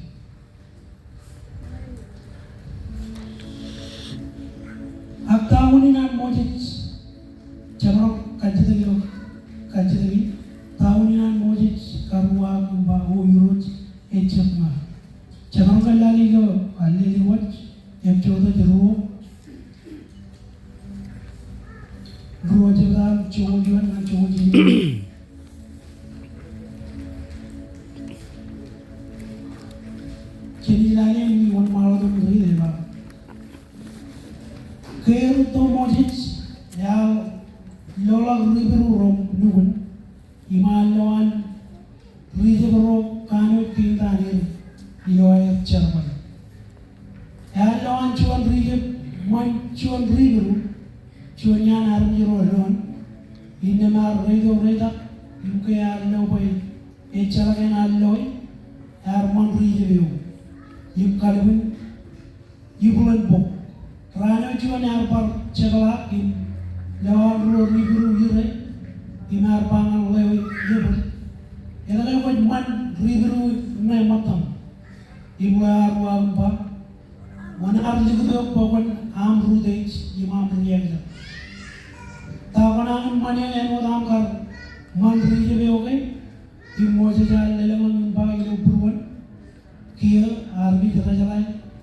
Ak ta unin an Moses, jemaroñ kajjitōk ilo, kajjitōk in, ta unin an Moses kar uwaak im ba, O Irooj, ejjab ña. Jemaroñ ke lale ilo, a, lale wōj, Eksodos ruo. Ruo jebta, joñoul juon ñan joñoul jilu. Jen lale im wōnṃaanḷọk im riit eba. Ke erūtto Moses, ear loḷọk ri Hibru ro nukun, im ear lo an ri Ijip ro kanooj kein taan er ilo aer jerbal. Ear lo an juon ri Ijip ṃan juon ri Hibru, juon iaan armej ro doon, innām ear reitok reitak, im ke ear lo bwe ejjeḷọk eṇ ear loe, ear ṃan ri Ijip eo im kalbwin ibwilen bok. Raan eo juon ear bar jepḷaak im lo an ruo ri Hibru ire im ear ba ñan ḷeo, Ebōd, etke kwōj ṃan ri Hibru ṇe ṃōttan? Im ḷeo ear uwaak im ba, Kwōn ar likūt eok bwe kwōn aṃ rūtej im aṃ riaelōt. Ta kwōnañin ṃan eō āinwōt aṃ kar ṃan ri Ijip eo ke? Im Moses ear lelōñḷọk im ba, Ilo būruon kiiō armej rejeḷā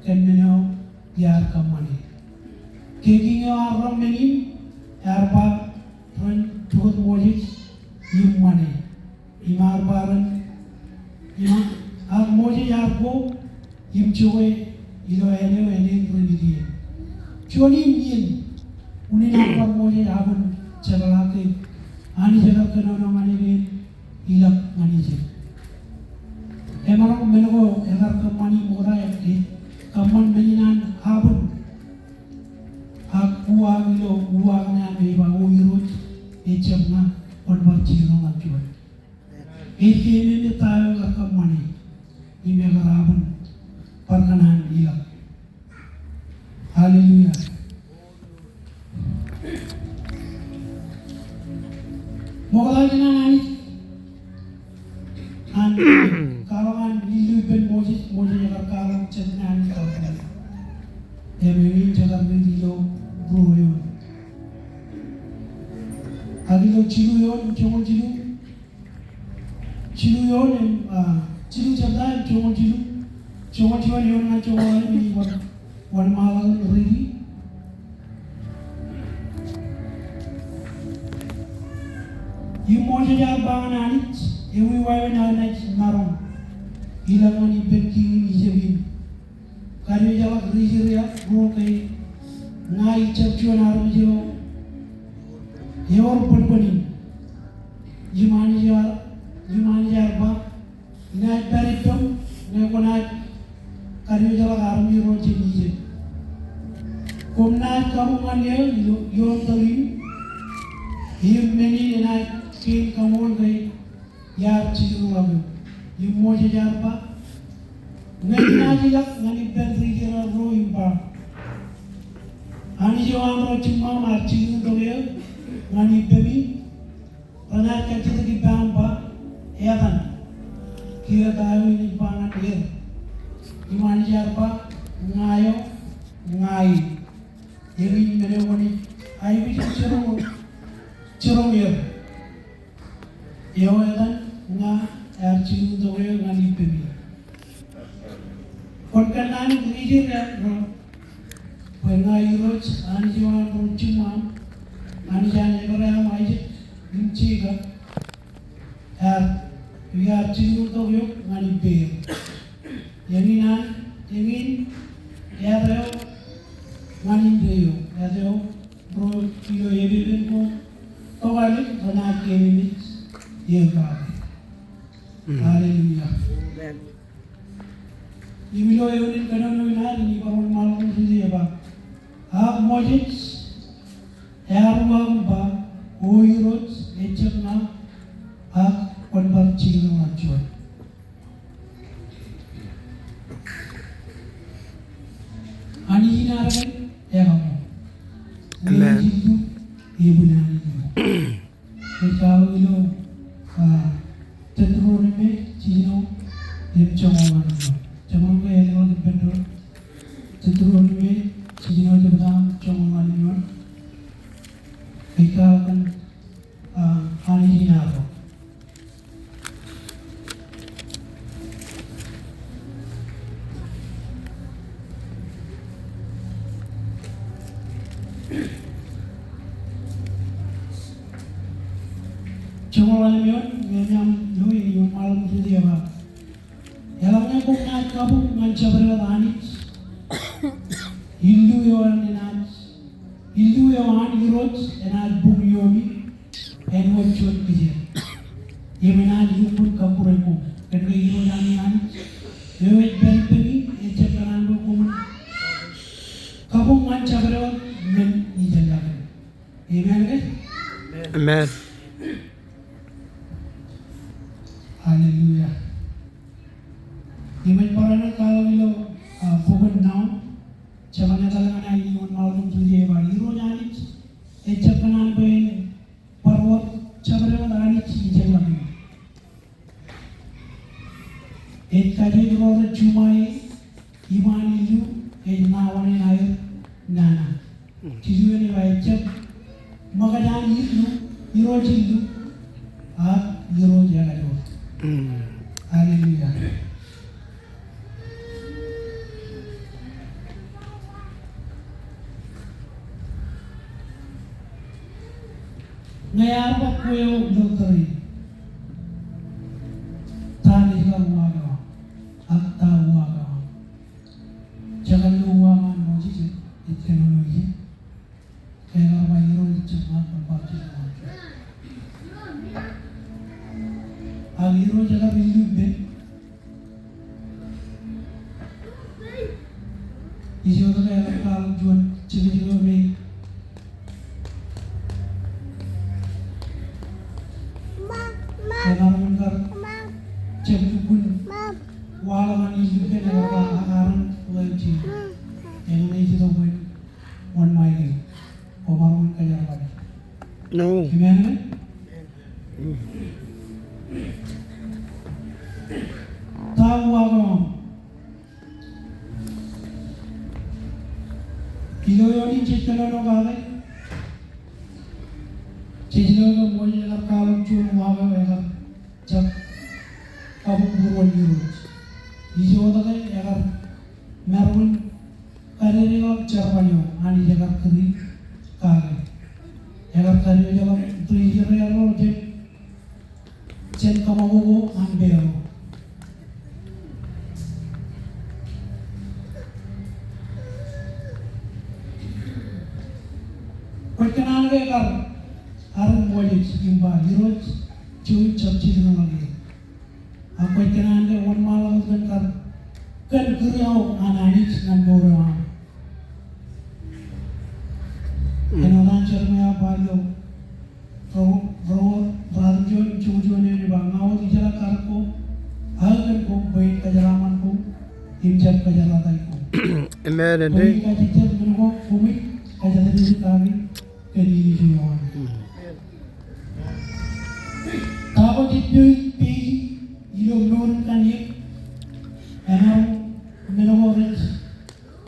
kōn men eo iar kōṃṃane. Ke kiiñ eo ear roñ men in, ear ba ren pukot Moses im ṃane. Im ear ba ren, im ak Moses ear ko im jokwe ilo āne eo ānen ri Midian. Juon in iien unin an bar Moses abōn jepḷaak ke Anij ekar kōnono ñan e bwe en ilọk ñan Ijipt. Emaroñ men ko ekar kōṃṃani ṃokta, ej kōṃṃan men in an abōn, ak uwaak ilo uwaak ṇe an ej ba, O Irooj, ejjab ña, kwōn bar jilkinḷọk juon. Ej keememej ta eo ekar kōṃṃane im ekar abōn bar kōṇaan ilọk. Hallelujah. Ṃokta jān an Anij an kwaḷọk an illu ippān Moses, Moses ekar kwaḷọk jān an Anij kwaḷọk. Im eñin jekar riit ilo ruo eoon. Ak ilo jilu eoon, joñoul jilu. Jilu eoon im, a, jilu jebta im joñoul jilu. Joñoul juon eoon ñan joñoul aḷ im wōnṃaanḷọk im riiti. Im Moses ear ba ñan Anij, Ewi wāween aō naaj maroñ ilọk ñan ippān kiiñ in Ijipt in? Kadiwōjḷọk ri Israel ro ke ña ijab juon armej eo ewōr bōnbōn in. Im Anij ear, im Anij ear ba, Inaaj pād ippem ñe kwōnaaj kadiwōjḷọk armej ro jān Ijipt. Koṃ naaj kabuñ ñan eō ioon tōl in, im men in enaaj kein kaṃool ke iar jilkinḷọk eok. Im Moses ear ba, Ñe inaaj ilọk ñan ippān ri Israel ro im ba, Anij eo an ro jiṃṃaṃ ear jilkintok eō ñan ippemi, renaaj kajjitōk ippa im ba, Etan, kiiō ta eo inaaj ba ñan er? Im Anij ear ba, Ña eo, ña in. Eñin men eo kwōnaaj aikuj in jiroñ, jiroñ er. Eo etan, ña ear jilkintok eō ñan ippemi. Kwōn kōnnaan ri Israel ro bwe ña Irooj Jilkintok eok ñan ippāer. Eñin an, eñin āt eo ñan indeeo, āt eo ro ilo epepen ko tokālik renaaj keememej eō kake. Mm. Hallelujah. Amen. Im ilo eoon in kōnono in ad, ibar wōnṃaanḷọk im ri-tōl ej ba, ak Moses ear uwaak im ba, O Irooj, ejjab ña, ak kwōn bar jilkinḷọk juon. Anij in ad kōn ekaṃṃool. Amen. Ejjab ebuñ Anij in. Ej kwaḷọk ilo, ah, Teuteronomi jiljino im joñoul ñan wōt. Joñoul ñan wōt. Teuteronomi jiljino jebta joñoul ñan wōt. Ej kwaḷọk kōn, ah, Anij in ad. Joñoul ḷalem eoon, ñe eṃṃan ilo eoon ṃaḷoṃ ri-tōl ej ba, eḷaññe koṃ naaj kabuñ ñan jabdewōt Anij illu eo an enaaj, illu eo an Irooj enaaj buñ iomi, āinwōt juon kijeer. Im enaaj lukkuun kabbure koṃ. Kōnke Irooj ami Anij eo ej pād ippemi, ejjab kōṇaan bwe koṃwin kabuñ ñan jabdewōt men ijellọkin. Amen ke? Amen. Hallelujah. Im ij bar āinwōt kwaḷọk ilo, ah, bok in Naum, jabōn etal ñan ainiwōn ṃaḷoṃ ri-tōl ej ba, Irooj Anij ejjab kōṇaan bwe en bar wōt jabdewōt anij ijellọkin. Ej kajeej ro rej juṃae iṃaan illu ej ṇa wōṇāān aer nana. Jiljino ej ba ejjab ṃōkaj an illu, irooj illu, ak irooj ekajoor. Mm. Hallelujah. Ñe ear ba kwe eo ilo tōre in, ta ej kar uwaak eo aṃ, ak ta uwaak eo aṃ? Jekar ilo uwaak an Moses ej kōnono ijin. Ke ekar ba Irooj ejjab ña, kwōn bar jilkinḷọk juon. Ak Irooj ekar illu ippān. Ijoke ekar kwaḷọk juon jekjek eo me emaroñ in kar jab lukkuun waḷọk an illu ippān, ekar ba, ak Aaron ḷeo Jin, eñṇe ej itok bwe wōnṃae eō. Koṃ maroñ in kōjerbale. No. Amen, amen. Ta uwaak eo aṃ? Ilo eoon in jej kōnono kake, jej lo ke Moses ekar kwaḷọk juon uwaak eo ekar jab kabuñ būruon Irooj. Ijoke ekar maroñ in kadedeḷọk jerbal eo Anij ekar kūri kake. Ekar kadedeḷọk ri-Israel ro jān, jān kōṃakoko an pād ro. Kwōj kōṇaan ke ekar arōk Moses im ba, Irooj, jouj im jab jilkinḷọk eō. Ak kwōj kōṇaan ke wōnṃaanḷọk wōt kōn kar, kōn kūr eo an Anij ñan mour eo aṃ. Mm. Āinwōt an Jeremaia ba ilo ro, ro, ruatimjuon, joñoul juon eoon ej ba, ña wōt ijeḷā karōk ko aō kōn koṃ bwe in kōjeraaṃṃan koṃ im jab kōjeraatai koṃ. Amen, Andy. Bwe in kajejjet men ko koṃij kōjatdikdik kake kōn ilju eo aṃ. Mm. Ta ko jej pād, pād ilo mour in kanniōk, emaroñ men ko rej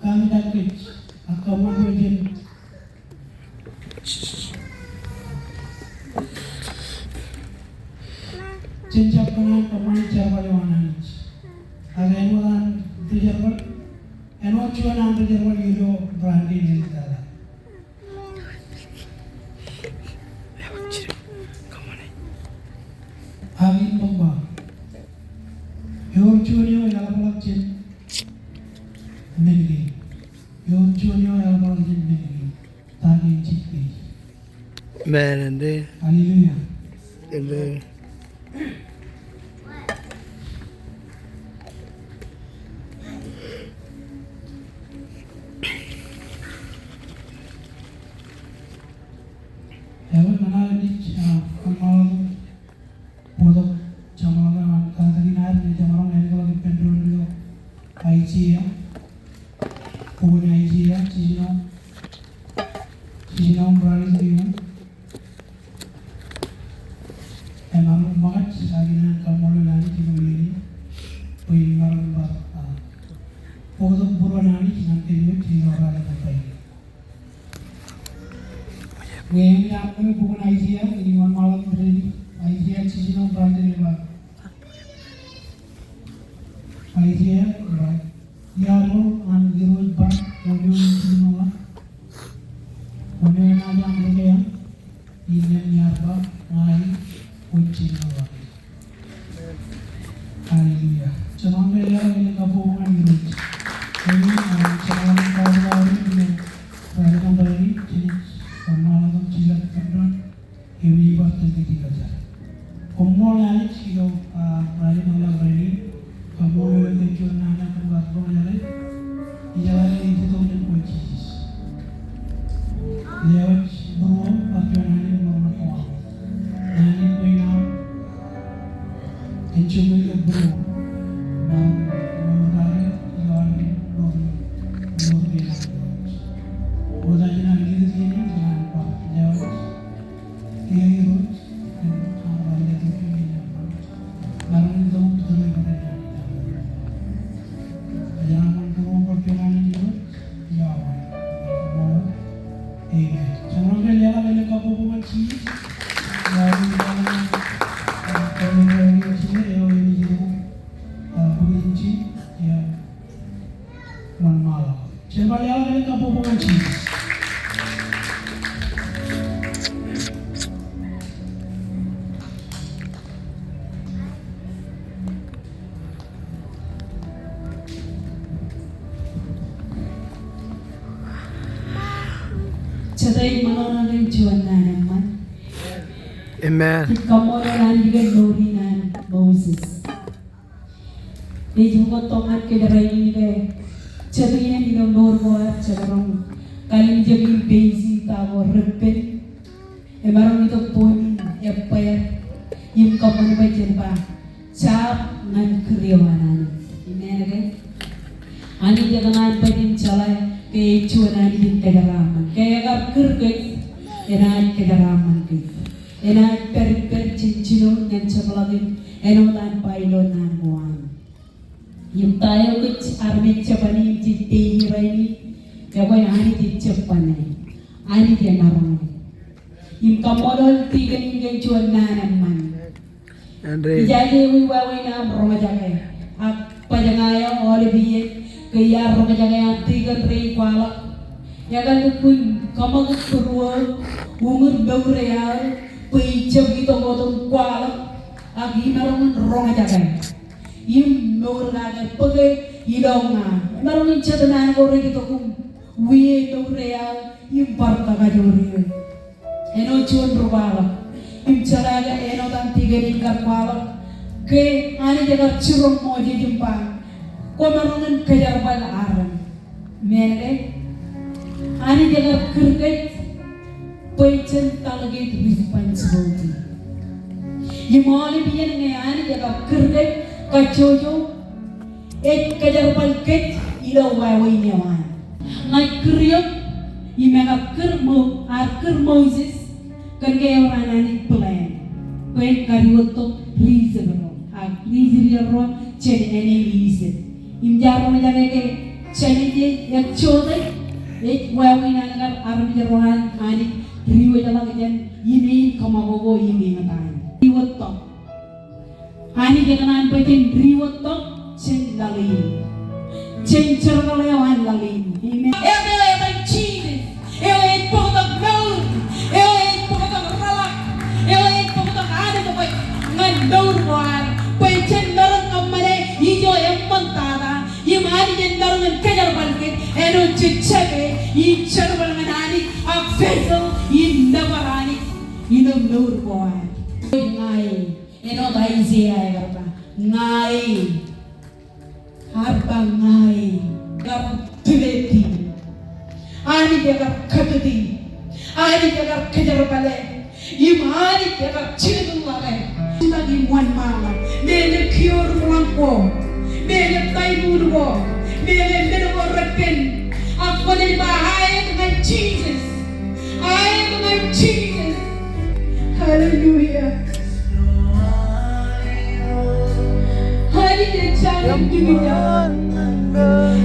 kaṃōj kōj, ak kōṃṃan bwe jen, jen jab kōṇaan kōṃṃani jerbal eo an Anij. Ak āinwōt an ri-jerbal, āinwōt juon an ri-jerbal ilo raan kein āliktata. Ak in bar ba, Ewōr juon eo eḷapḷọk jān men kein. Ewōr juon eo eḷapḷọk jān men kein. Ta kein jej pād ie? Amen, āindein. Hallelujah. Āindein. Ewi ñan aō naaj, ah, wōnṃaanḷọk bōktok jeṃḷọkin an katakin ad ñe jemaroñ āliktḷọk ippān doon ilo Aiseia. Bok in Aiseia, jiljino, jiljino im ralitōk eoon. Im ṃōkaj ak ikōṇaan kaṃṃoolol Anij ilo iien in bwe in maroñ bar, ah, bōktok būruon Anij ñan kōj wōj ilo ralitōk in. Ñe eṃōj aṃ ṇe bok in Aiseia, inaaj wōnṃaanḷọk ilo Aiseia jiljino im ralitōk eoon. Aiseia, right. Iar ḷoor ñan Irooj bar wōn eo ej jilkinḷọk, wōn eo enaaj aṃ lōke eañ, innām iar ba, ña ij wōn jilkinḷọk. Hallelujah. Jemaroñ ke leḷọk elōñ kabbokbok ñan Irooj. Amen. Ah, jemaroñ ke leḷọk elōñ kabbokbok ñan Irooj. Ewi bar tōl kōj ilo jar. Koṃṃool Anij ilo, ah, ralitōk in rainin. Kaṃṃoolol eok kōn juon naan eo kōn bar roñjake. Ijeḷā ke ej itok ñan kwe Jisōs. Lewōj būruōṃ bar juon alen ṃōk ṇe kōṃṃan. Naan in kwe naan. Āinjok ilo būruōṃ. Naan in kwe naan. Naan in kwe naan. Naan in kwe naan. Amen. Jemaroñ ke leḷọk elōñ kabbokbok ñan Jisōs. Jen bar leḷọk elōñ kabbokbok ñan Jisōs. Jete ṃōṇōṇō kōn juon naan eṃṃan. Amen. Ij kaṃṃoolol Anij kōn mour in an Moses. Ej bōktok ñan kōj rainin ke jet iien ilo mour ko ad jemaroñ kallimjek im peisi ta ko reppen. Emaroñ itok boon in ebbweer im kōṃṃan bwe jen ba jab ñan kūr eo an Anij. Amen ke? Anij ekōṇaan bajjek im jeḷā ke ej juon Anij in kōjeraaṃṃan. Ke ekar kūr kōj, enaaj kōjeraaṃṃan kōj. Enaaj pād ippād jān jinoin ñan jepḷakin āinwōt an ba ilo naan ko an. Im ta eo kōj armej jabdewōt im jej pād ie rainin, ekwe Anij ejjab bane. Anij emaroñ. Im kaṃṃoolol tikōn in kōn juon naan eṃṃan. Ij aje ewi wāween aṃ roñjake. Ak baj ña eo aolep iien ke iar roñjake an tikōn rein kwaḷọk. Ekar lukkuun kōṃakūt būruō, uñūr mour eo aō, bwe ijab itok wōt im kwaḷọk. Ak imaroñ in roñjake. Im mour kake bōke ilo ña. Emaroñ in jet naan ko rej itok im wie mour eo aō im bar kakajoor eō. Āinwōt juon ri kwaḷọk. Im jeḷā ke āinwōt an tikōn in kar kwaḷọk. Ke Anij ekar jiroñ Moses im ba, kwōmaroñ in kōjerbal armej. Amen ke? Anij ekar kūr kōj bwe jen delegate responsibility. Im aolep iien ñe Anij ekar kūr kōj kajjojo, ej kōjerbal kōj ilo wāween eo an. Ña ij kūr eok im ekar kūr Mo-, ear kūr Moses kōn ke ewōr an Anij plan bwe en kadiwōjtok ri Israel ro. Ak ri Israel ro jān āne in Ijip. Im jaar roñjake ke jān ej, ej jota, ej wāween an kar armej ro an Anij diwōjḷọk jān ine in kōṃakoko im eñtaan. Diwōjtok. Anij ekōṇaan bwe jen diwōjtok jān laḷ in. Jān jerbal eo an laḷ in. Amen. Eo ej Jisōs. Eo ej bōktok mour, eo ej bōktok rōḷak, eo ej bōktok adedekwōj ñan mour ko ad, bwe jen maroñ kōṃṃane in Jejjab e, im jerbal ñan Anij, ak vessel im nōbar Anij ilo mour ko ad. Ña e, āinwōt Aiseia ekar ba, ña e, ear ba ña e, ekar tūleti, Anij ekar kajjitōk, Anij ekar kōjerbale, im Anij ekar jilkinḷọke. Jilkinḷọk im wōnṃaanḷọk. Meñe kiiō ri ṃōḷañ ko, meñe taimur ko, meñe men ko reppen, ak kwōnaaj ba, I am ñan Jesus. I am ñan Jesus. Hallelujah. Anij ej jañin dikita.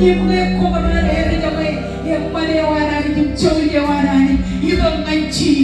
Im ñe kwō kōṇaan eddōb e, eṃṃan eo an Anij im joñan eo an Anij, itok ñan Jesus.